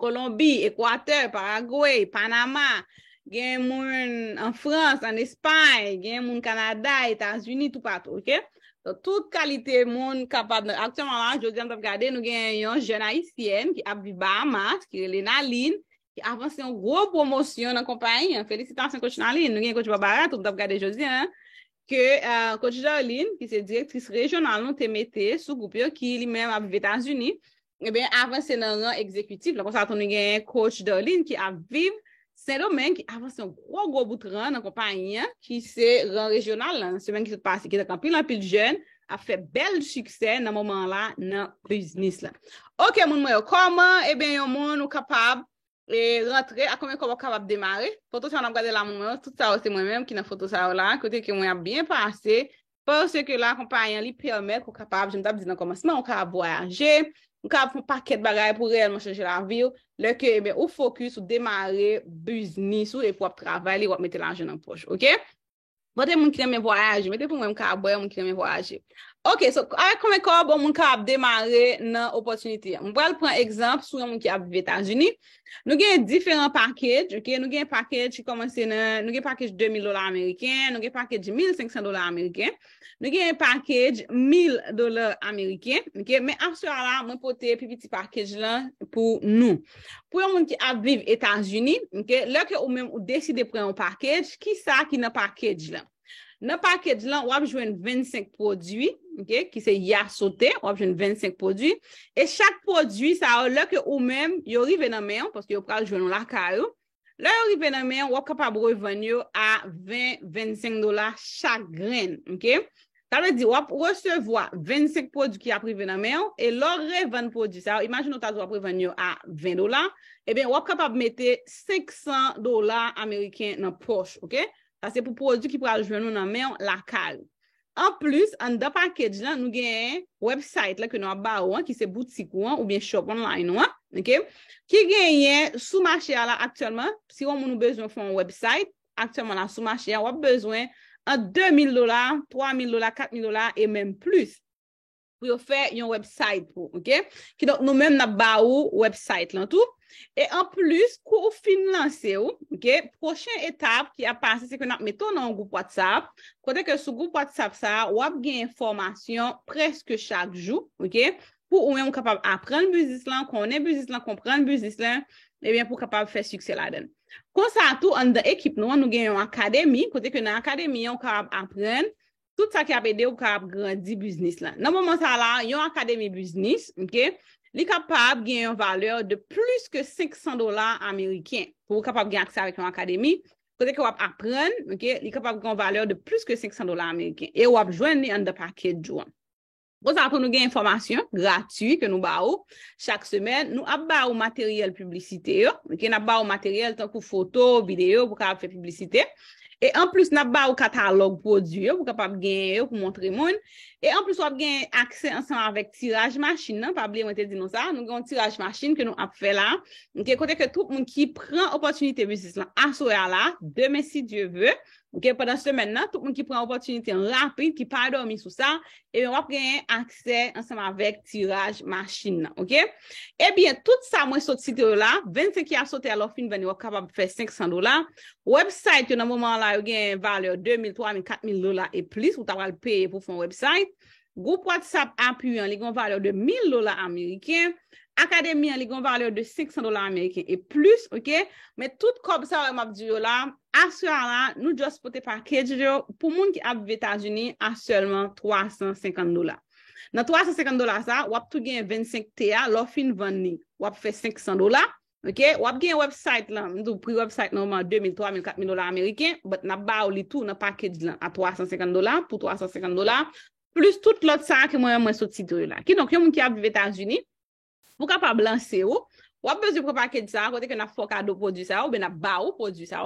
Kolonbi, Ekwatè, Paragwe, Panama, gen moun an Frans, an Espay, gen moun Kanada, Etazini, toupatou, ok? Donk, tout kalite moun kapab nan, aktyèlman la, jodi a m t ap gade, nou gen yon jèn ayisyèn ki ap viv Bahamas, ki rele Naline, ki avanse yon gwo pwomosyon nan konpayi an. Felisitasyon, Coach Naline. Nou gen Coach Barbara tou, m t ap gade jodi a, ke, uh, Coach Darline, ki se direktris rejyonal nou, te mete sou gwoup yo, ki li menm ap viv Etazini, ebyen, avanse nan ran egzekitif la. Konsa tou, nou gen Coach Darline ki ap viv Sendomeng, ki avanse yon gwo, gwo bout ran nan konpayi an, ki se ran rejyonal la, nan semèn ki sot pase, ki donk anpil, anpil jèn ap fè bèl siksè nan moman an la nan biznis la. Ok, moun mwen yo, kòman, ebyen, yon moun ou kapab e rantre, a konbyen kòb w ap kapab demare? Foto sa n ap gade la, moun mwen yo, tout sa yo se mwen menm ki nan foto sa yo la, kote ke mwen ap byen pase, paske la, konpayi an li pèmèt ou kapab, jan m t ap di nan kòmansman, ou kapab vwayaje, ou kapab fè yon pakèt bagay pou reyèlman chanje lavi w, lè ke, ebyen, ou fokis, ou demare biznis ou, epi w ap travay li, w ap mete lajan nan pòch, ok? Mete moun ki renmen vwayaje, mete pou mwen m ka wè moun ki renmen vwayaje. Ok, so, avèk konbyen kòb yon moun kapab demare nan opòtinite a? Mwen pral pran egzanp sou yon moun ki ap viv Etazini. Nou gen diferan package, ok? Nou gen package ki kòmanse nan, nou gen package de mil dola ameriken, nou gen package mil senk san dola ameriken, nou gen package mil dola ameriken, ok? Men aswè a la, mwen pote pi piti package lan pou nou. Pou yon moun ki ap viv Etazini, ok, lè ke ou menm ou deside pran yon package, ki sa ki nan package lan? Nan package lan, w ap jwenn vennsenk pwodui, ok, ki se yasote, w ap jwenn vennsenk pwodui. E chak pwodui sa yo, lè ke ou menm, yo rive nan men w, paske yo pral jwenn ou lakay ou, lè yo rive nan men w, w ap kapab revann yo a ven, vennsenk dola chak grenn, ok? Sa vle di, w ap resevwa vennsenk pwodui ki ap rive nan men w, e lè w revann pwodui sa yo, imajine w ta di w ap revann yo a ven dola, ebyen, w ap kapab mete senk san dola ameriken nan pòch, ok? Sa se pou pwodui ki pral jwenn ou nan men w lakay ou. Anplis, anndan package lan, nou genyen website la ke nou ap ba ou an, ki se boutik ou an, oubyen shop online ou an, ok? Ki genyen sou mache a la aktyèlman, si yon moun ou bezwen fè yon website, aktyèlman la sou mache a, w ap bezwen ant de mil dola, twa mil dola, kat mil dola e menm plis pou yo fè yon website pou ou, ok? Kidonk, nou menm n ap ba ou website lan tou. E anplis, kou ou fin lanse w, ok, pwochen etap ki ap pase, se ke n ap mete w nan yon gwoup WhatsApp, kote ke sou gwoup WhatsApp sa a, w ap gen fòmasyon prèske chak jou, ok? Pou ou menm ou kapab aprann biznis lan, konnen biznis lan, konprann biznis lan, ebyen, pou w kapab fè siksè ladan l. Konsa tou, anndan ekip nou an, nou gen yon akademi, kote ke nan akademi an, ou kapab aprann tout sa ki ap ede w kapab grandi biznis lan. Nan moman sa la, yon akademi biznis, ok, li kapab gen yon valè de plis ke senk san dola ameriken pou w kapab gen aksè avèk yon akademi, kote ke w ap aprann, ok, li kapab gen yon valè de plis ke senk san dola ameriken. E w ap jwenn li anndan package ou an. Konsa tou, nou gen fòmasyon gratui ke nou ba ou chak semèn. Nou ap ba ou materyèl piblisite yo. Ok, n ap ba ou materyèl tankou foto, videyo pou kapab fè piblisite. E anplis, n ap ba ou katalòg pwodui yo pou kapab genyen yo pou montre moun. E anplis, w ap gen aksè ansanm avèk tiraj machin nan. Pa bliye mwen te di nou sa. Nou gen yon tiraj machin ke nou ap fè la. Ok, kote ke tout moun ki pran opòtinite biznis lan aswè a la, demen si Dye ve, ok, pandan semèn nan, tout moun ki pran opòtinite an rapid, ki pa dòmi sou sa, ebyen, w ap genyen aksè ansanm avèk tiraj machin nan, ok? Ebyen, tout sa mwen sot site yo la, vennsenk ki a sote a, lè w fin vann yo, w ap kapab fè senk san dola. Website yo nan moman an la, yo gen valè de mil, twa mil, kat mil dola e plis, ou ta pral peye pou fè yon website. Gwoup WhatsApp apui an, li gen yon valè de mil dola ameriken. Akademi an, li gen yon valè de senk san dola ameriken e plis, ok? Men tout kòb sa yo m ap di yo la, aswè a la, nou just pote package yo pou moun ki ap viv Etazini a sèlman twa san senkant dola. Nan twa san senkant dola sa, w ap tou gen vennsenk T a, lè w fin vann li, w ap fè senk san dola. Ok, w ap gen website lan, m di w pri website lan, de mil, twa mil, kat mil dola ameriken, but n ap ba w li tou nan package lan a twa san senkant dola, pou twa san senkant dola, plis tout lòt sa ke mwen, mwen sot site yo la. Kidonk, yon moun ki ap viv Etazini, pou kapab lanse w, w ap bezwen pran package sa, kote ke n ap fè w kado pwodui sa, oubyen n ap ba w pwodui sa.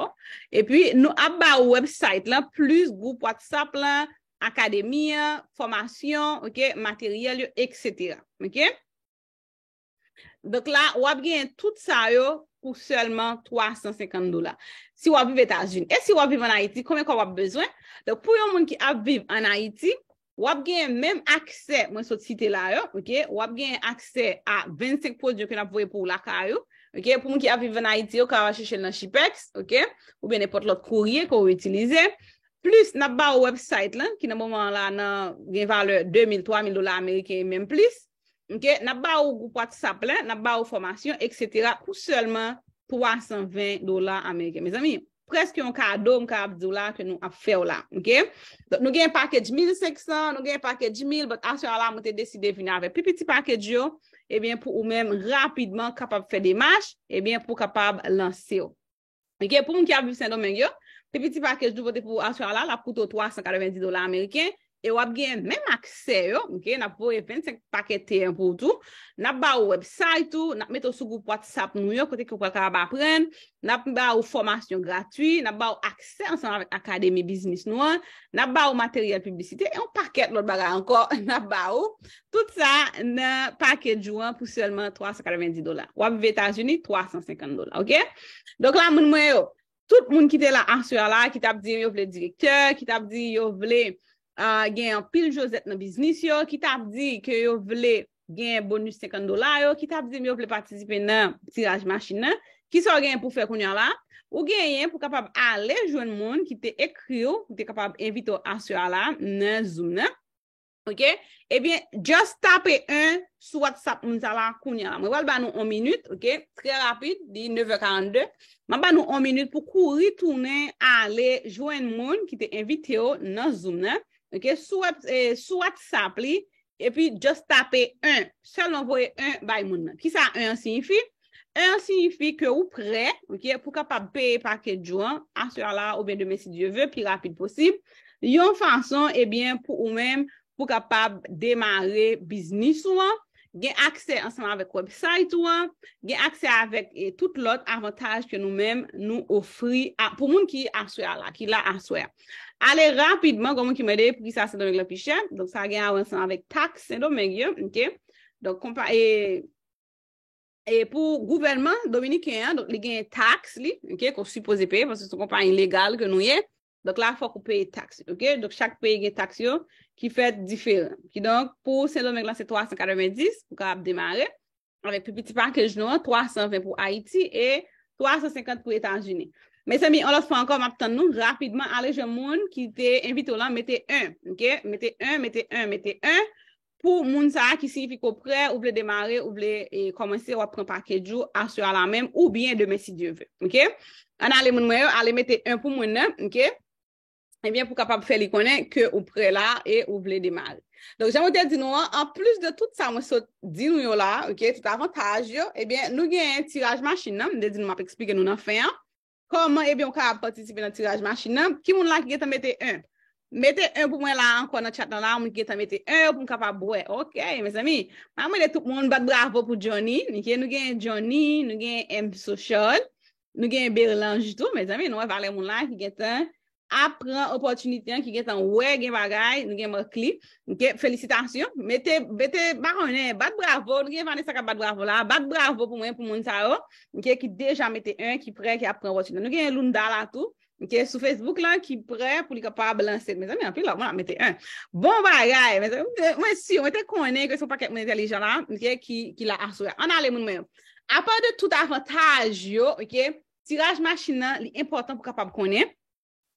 Epi, nou ap ba w website lan, plis gwoup WhatsApp lan, akademi an, fòmasyon, ok, materyèl yo, et cetera. Ok? Donk la, w ap genyen tout sa yo pou sèlman twa san senkant dola. Si w ap viv Etazini. E si w ap viv ann Ayiti, konbyen kòb w ap bezwen? Donk, pou yon moun ki ap viv ann Ayiti, w ap genyen menm aksè mwen sot site la yo, ok? W ap genyen aksè a vennsenk pwodui ke n ap voye pou w lakay ou, ok? Pou moun ki ap viv ann Ayiti, yo ka al chèche l nan Shippex, ok? Oubyen nenpòt lòt kourye ke w itilize. Plis, n ap ba w website lan, ki nan moman an la, nan, gen valè de mil, twa mil dola ameriken e menm plis. Ok, n ap ba ou gwoup WhatsApp lan, n ap ba ou fòmasyon, et cetera, pou sèlman twa san ven dola ameriken. Mezanmi, prèske yon kado, m kapab di w la, ke nou ap fè w la, ok? Donk, nou gen package mil senk san, nou gen package mil, but aswè a la, mwen te deside vin avèk pi piti package yo, ebyen, pou ou menm, rapidman, kapab fè demach, ebyen, pou kapab lanse w. Ok, pou moun ki ap viv Sendomeng yo, pi piti package nou pote pou ou aswè a la, l ap koute w twa san katrevenndis dola ameriken, e w ap gen menm aksè yo, ok, n ap voye vennsenk pakèt te an pou ou tou, n ap ba ou website ou, n ap mete w sou gwoup WhatsApp nou yo, kote ke w pral kapab aprann, n ap ba ou fòmasyon gratui, n ap ba ou aksè ansanm avèk akademi biznis nou an, n ap ba ou materyèl piblisite, e yon pakèt lòt bagay ankò, n ap ba ou. Tout sa nan package ou an pou sèlman twa san katrevenndis dola. W ap viv Etazini, twa san senkant dola, ok? Donk la, moun mwen yo, tout moun ki te la aswè a la, ki t ap di yo vle direktè, ki t ap di yo vle, ah, gen anpil Josette nan biznis yo, ki t ap di ke yo vle gen bonis senkant dola yo, ki t ap di yo vle patisipe nan tiraj machin nan, kisa w genyen pou fè kounye a la? Ou genyen pou kapab ale jwenn moun ki te ekri w, ki te kapab envite w aswè a la nan Zoom nan. Ok? Ebyen, just tape un sou WhatsApp moun sa la kounye a la. Mwen pral ba nou yon minit, ok? Trè rapid, li nèf è karannde. M ap ba nou yon minit pou kouri tounen ale jwenn moun ki te envite w nan Zoom nan. Ok? Sou web, eh, sou WhatsApp li, epi just tape un. Sèlman voye un bay moun nan. Kisa un an siyifi? Un an siyifi ke ou prè, ok, pou kapab peye package ou an, aswè a la oubyen demen si Dye ve, pi rapid posib. Yon fason, ebyen, pou ou menm, pou kapab demare biznis ou an, gen aksè ansanm avèk website ou an, gen aksè avèk, eh, tout lòt avantaj ke nou menm nou ofri a, pou moun ki aswè a la, ki la aswè a. Ale rapidman, gen moun ki mande poukisa Sendomeng lan pi chè. Donk, sa gen a wè ansanm avèk taks Sendomeng yo, ok? Donk, konpa-, e, e pou gouvènman dominiken an, donk, li gen taks li, ok, ke w sipoze peye, paske se yon konpayi legal ke nou ye. Donk, la, fòk ou peye taks, ok? Donk, chak peyi gen taks yo ki fèt diferan. Kidonk, pou Sendomeng lan, se twa san katrevenndis pou kapab demare. Avèk pi piti package nou an, twa san ven pou Ayiti e twa san senkant pou Etazini. Mezanmi, yon lòt fwa ankò, m ap tann nou rapidman. Ale jwenn moun ki te envite w lan, mete un, ok? Mete un, mete un, mete un. pou moun sa a ki siyifi ke w prè, ou vle demare, ou vle e, kòmanse, w ap pran package ou aswè a la menm, oubyen demen si Dye vle. Ok? Ann ale moun mwen yo, ale mete en pou moun nan, ok? Ebyen, pou kapab fè li konnen ke ou prè la e ou vle demare. Donk, jan mwen te di nou an, anplis de tout sa mwen sot di nou yo la, ok, tout avantaj yo, ebyen, nou genyen tiraj machin nan, m te di nou m ap eksplike nou nan fen an. Kòman, ebyen, ou kapab patisipe nan tiraj machin nan? Ki moun la ki gentan mete en? Mete en pou mwen la ankò nan chat lan la, moun ki gentan mete en yo pou m kapab wè. Ok, mezanmi, m ap mande tout moun bat bravo pou Johnny. Ok, nou genyen Johnny, nou genyen M Social, nou genyen Berlange tou, mezanmi, nou wè valè moun la ki gentan ap pran opòtinite an, ki gentan wè gen bagay, nou gen Marcly. Ok, felisitasyon. Mete, mete, pa konnen, bat bravo, nou gen Vanessa k ap bat bravo la, bat bravo pou mwen, pou moun sa yo, ok, ki deja mete en, ki prè, ki ap pran opòtinite. Nou gen Lunda la tou, ok, sou Facebook la, ki prè pou li kapab lanse. Mezanmi, anpil lòt moun ap mete en. Bon bagay, mezanmi, mwen si, mwen te konnen ke se yon pakèt moun entèlijan la, ok, ki, ki la aswè a. Ann ale moun mwen yo. Apa de tout avantaj yo, ok, tiraj machin nan, li enpòtan pou kapab konnen.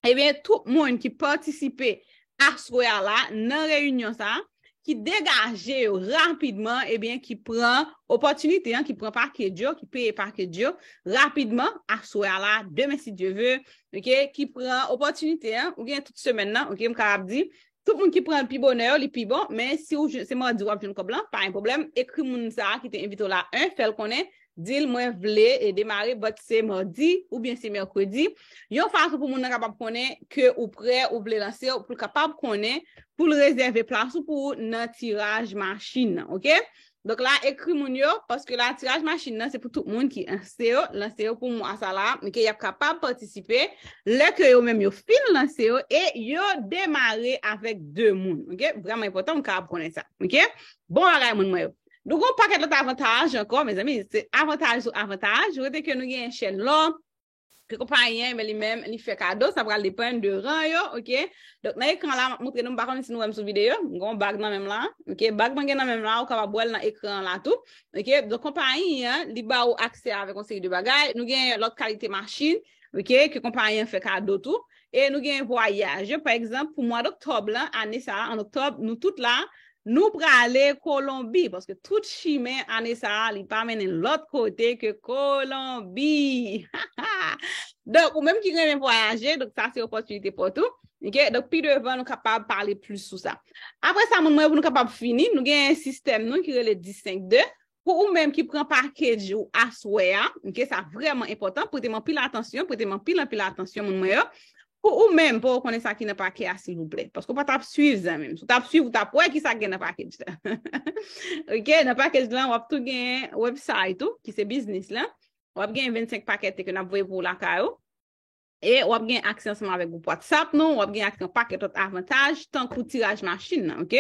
Ebyen, tout moun ki patisipe aswè a la nan reyinyon sa a, ki degaje yo rapidman, ebyen, ki pran opòtinite an, ki pran package yo, ki peye package yo rapidman aswè a la, demen si Dye vle, ok, ki pran opòtinite an, ou gen tout semèn nan, ok, m kapab di, tout moun ki pran l pi bonè yo, li pi bon, men si w jwenn, se madi w ap jwenn kòb lan, pa gen pwoblèm, ekri moun sa a ki te envite w la en, fè l konnen, di l mwen vle e demare, but se madi oubyen se mèkredi. Yon fason pou moun nan kapab konnen ke ou prè, ou vle lanse, pou l kapab konnen, pou l rezève plas ou pou ou nan tiraj machin nan, ok? Donk la, ekri moun yo, paske la, tiraj machin nan, se pou tout moun ki lanse yo, lanse yo pou mwa sa la, ok? Y ap kapab patisipe, lè ke yo menm yo fin lanse yo, e yo demare avèk de moun, ok? Vrèman enpòtan, moun kapab konnen sa, ok? Bon bagay, moun mwen yo. Nou gen yon pakèt lòt avantaj ankò, mezanmi. Se avantaj sou avantaj. Rete ke nou gen chèn lò, ke konpayi an, men li menm, li fè kado, sa pral depann de ran yo, ok? Donk, nan ekran la, m ap montre nou, m pa konnen si nou wè m sou videyo, m gen yon bag nan men m la, ok? Bag mwen gen nan men m la, ou kapab wè l nan ekran la tou, ok? Donk, konpayi an, li ba ou aksè avèk yon seri de bagay. Nou gen lòt kalite machin, ok? Ke konpayi an fè kado tou. E nou gen vwayaj. Pa egzanp, pou mwa doktòb lan, ane sa a, an oktòb, nou tout la, nou prale Kolonbi, paske tout chimen ane sa a, li pa mennen lòt kote ke Kolonbi. Donk, ou menm ki renmen vwayaje, donk sa se opòtinite pou ou tou. Ok? Donk, pi devan, nou kapab pale plis sou sa. Apre sa, moun mwen, pou nou kapab fini, nou gen sistèm nou ki rele dis senk de. Pou ou menm ki pran package ou aswè a, ok, sa vrèman enpòtan, prete m anpil atansyon, prete m anpil, anpil atansyon, moun mwen yo. Pou ou menm, pou ou konnen sa ki nan pakè a, silvouplè. Paske ou pa t ap swiv, zanmi m. Si w t ap swiv, ou t ap wè ki sa k gen nan package la. Ok, nan package lan, w ap tou gen website ou, ki se biznis lan. W ap gen vennsenk pakèt ke n ap voye pou ou lakay ou. E w ap gen aksè ansanm avèk gwoup WhatsApp nou, w ap gen aksè yon pakèt lòt avantaj, tankou tiraj machin nan, ok?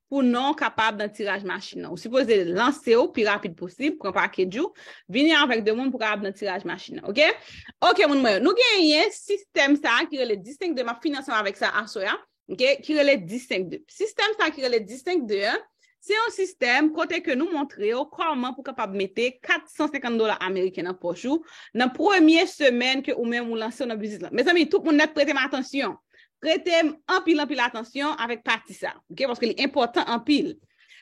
Pou non w kapab nan tiraj machin nan. Ou sipoze lanse w pi rapid posib, pran package ou, vini avèk de moun pou kapab nan tiraj machin nan, ok? Ok, moun mwen yo, nou genyen sistèm sa a ki rele dis senk de, m ap fini ansanm avèk sa aswè a, ok? Ki rele dis senk de. Sistèm sa a ki rele dis senk de an, se yon sistèm kote ke nou montre w kòman pou kapab mete kat san senkant dola ameriken nan pòch ou nan premye semèn ke ou menm ou lanse w nan biznis lan. Mezanmi, tout moun nèt prete m atansyon. Prete m anpil, anpil atansyon avèk pati sa, ok? Paske li enpòtan anpil.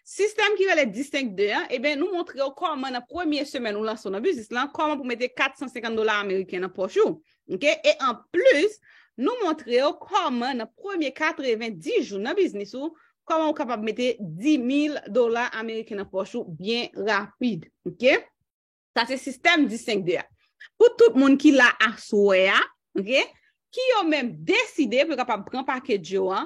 Sistèm ki rele dis senk de an, ebyen, nou montre w kòman nan premye semèn ou lanse w nan biznis lan, kòman pou mete kat san senkant dola ameriken nan pòch ou, ok? E anplis, nou montre w kòman nan premye katreven dis jou nan biznis ou, kòman ou kapab mete dis mil dola ameriken nan pòch ou byen rapid, ok? Sa se sistèm dis senk de a. Pou tout moun ki la aswè a, ok? Ki yo menm deside pou yo kapab pran package yo an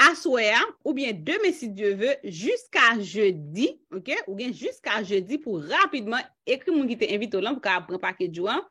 aswè a, oubyen demen si Dye vle, jiska jedi, ok? Ou gen jiska jedi pou rapidman ekri moun ki te envite w lan pou kapab pran package ou an.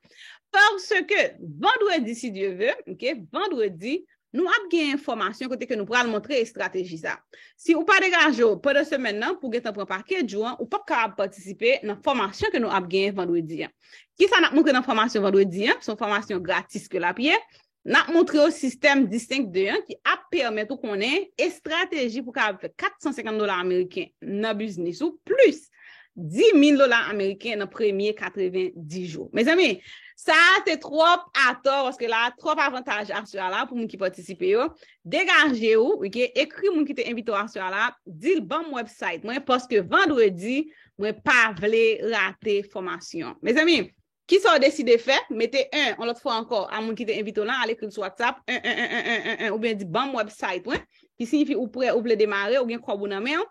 Paske vandredi, si Dye vle, ok? Vandredi, nou ap gen fòmasyon kote ke nou pral montre estrateji sa. Si ou pa degaje w pandan semèn nan pou gentan pran package ou an, ou p ap kapab patisipe nan fòmasyon ke nou ap genyen vandredi an. Kisa n ap montre nan fòmasyon vandredi an? Se yon fòmasyon gratis ke l ap ye. N ap montre w sistèm dis senk de an ki ap pèmèt ou konnen estrateji pou kapab fè kat san senkant dola ameriken nan biznis ou, plis dis mil dola ameriken nan premye katreven dis jou. Mezanmi, sa a te twòp atò, paske la twòp avantaj aswè a la pou moun ki patisipe yo. Degaje w, ok? Ekri moun ki te envite w aswè a la, di l ban m website mwen, paske vandredi, mwen pa vle rate fòmasyon. Mezanmi, kisa w deside fè? Mete en, yon lòt fwa ankò, a moun ki te envite w lan, al ekri l sou WhatsApp, en, en, en, en, en, en, en, oubyen di ban m website mwen, ki siyifi ou prè, ou vle demare, ou gen kòb ou nan men w.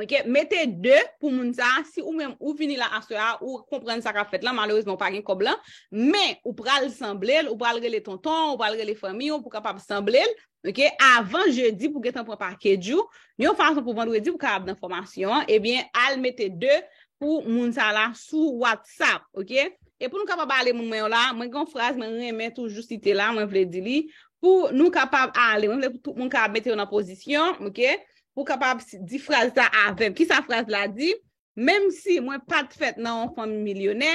Ok, mete de pou moun sa a. Si ou menm ou vini la aswè a, ou konprann sa k ap fèt lan, malerezman ou pa gen kòb lan, men ou pral sanble l, ou pral rele tonton, ou pral rele fanmi w pou kapab sanble l. Ok, avan jedi pou gentan pran package ou, yon fason pou vandredi pou kapab nan fòmasyon an, ebyen al mete de pou moun sa la sou WhatsApp. Ok, e pou nou kapab ale moun mwen yo la, mwen gen yon fraz mwen renmen toujou site la, mwen vle di li pou nou kapab ale, mwen vle pou tout moun kapab mete yo nan pozisyon. Ok, pou kapab di fraz la avè m. Kisa fraz la di? Menm si mwen pa t fèt nan yon fanmi milyonè,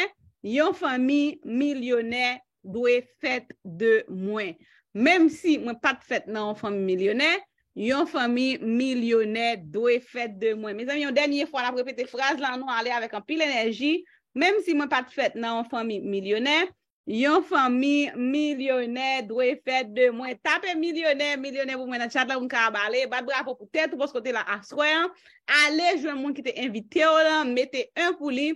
yon fanmi milyonè dwe fèt de mwen. Menm si mwen pa t fèt nan yon fanmi milyonè, yon fanmi milyonè dwe fèt de mwen. Mezanmi, yon dènye fwa n ap repete fraz la, nou ale avèk anpil enèji. Menm si mwen pa t fèt nan yon fanmi milyonè, yon fanmi milyonè dwe fèt de mwen. Tape milyonè, milyonè pou mwen nan chat la pou m kapab ale. Bat bravo pou tèt ou paske w te la aswè an. Ale jwenn moun ki te envite w lan, mete en pou li.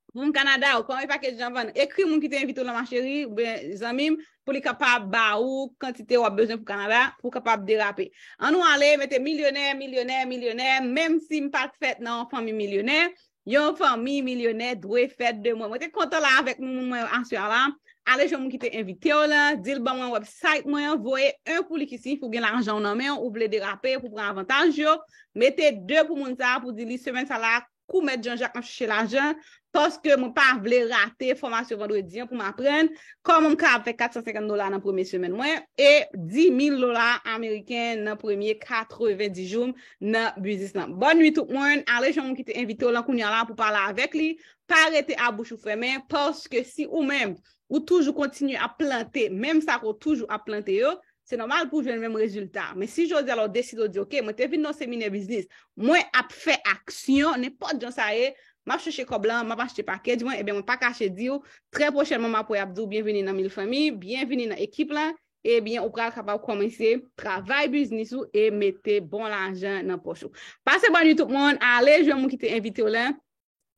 Pou m Kanada, ou kòman e pakèt jan vann? Ekri moun ki te envite w lan, ma chérie, oubyen zanmi m, pou li kapab ba ou kantite w ap bezwen pou Kanada, pou w kapab derape. Ann nou ale, mete milyonè, milyonè, milyonè, menm si m pa t fèt nan yon fanmi milyonè, yon fanmi milyonè dwe fèt de mwen. Mwen te kontan la avèk moun mwen aswè a la. Ale jwenn moun ki te envite w lan, di l ban mwen website mwen an, voye en pou li ki siyifi ou gen lajan w nan men w, ou vle derape pou pran avantaj yo. Mete de pou moun sa a pou di li semèn sa la, kou mèt Jean Jacques m ap chèche lajan, paske mwen pa vle rate fòmasyon vandredi an pou m aprann kòman m kapab fè kat san senkant dola nan premye semèn mwen e dis mil dola ameriken nan premye katreven dis jou m nan biznis lan. Bòn nuit tout moun, ale jwenn moun ki te envite w lan kounye a la pou pale avèk li. Pa rete a bouch ou fèmen, paske si ou menm ou toujou kontinye ap plante menm sa ke w toujou ap plante yo, se nòmal pou w jwenn menm rezilta. Men si jodi a la w deside w di, ok, mwen te vin nan seminè biznis, mwen ap fè aksyon, nenpòt jan sa ye, m ap chèche kòb lan, m ap achte package mwen, ebyen mwen pa kache di w, trè pwochènman m ap wè y ap di w byenvini nan Mil Fanmi, byenvini nan ekip lan, ebyen ou pral kapab kòmanse travay biznis ou e mete bon lajan nan pòch ou. Pase bòn nuit tout moun, ale jwenn moun ki te envite w lan,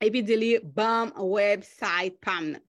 epi di li ban m website pa m nan.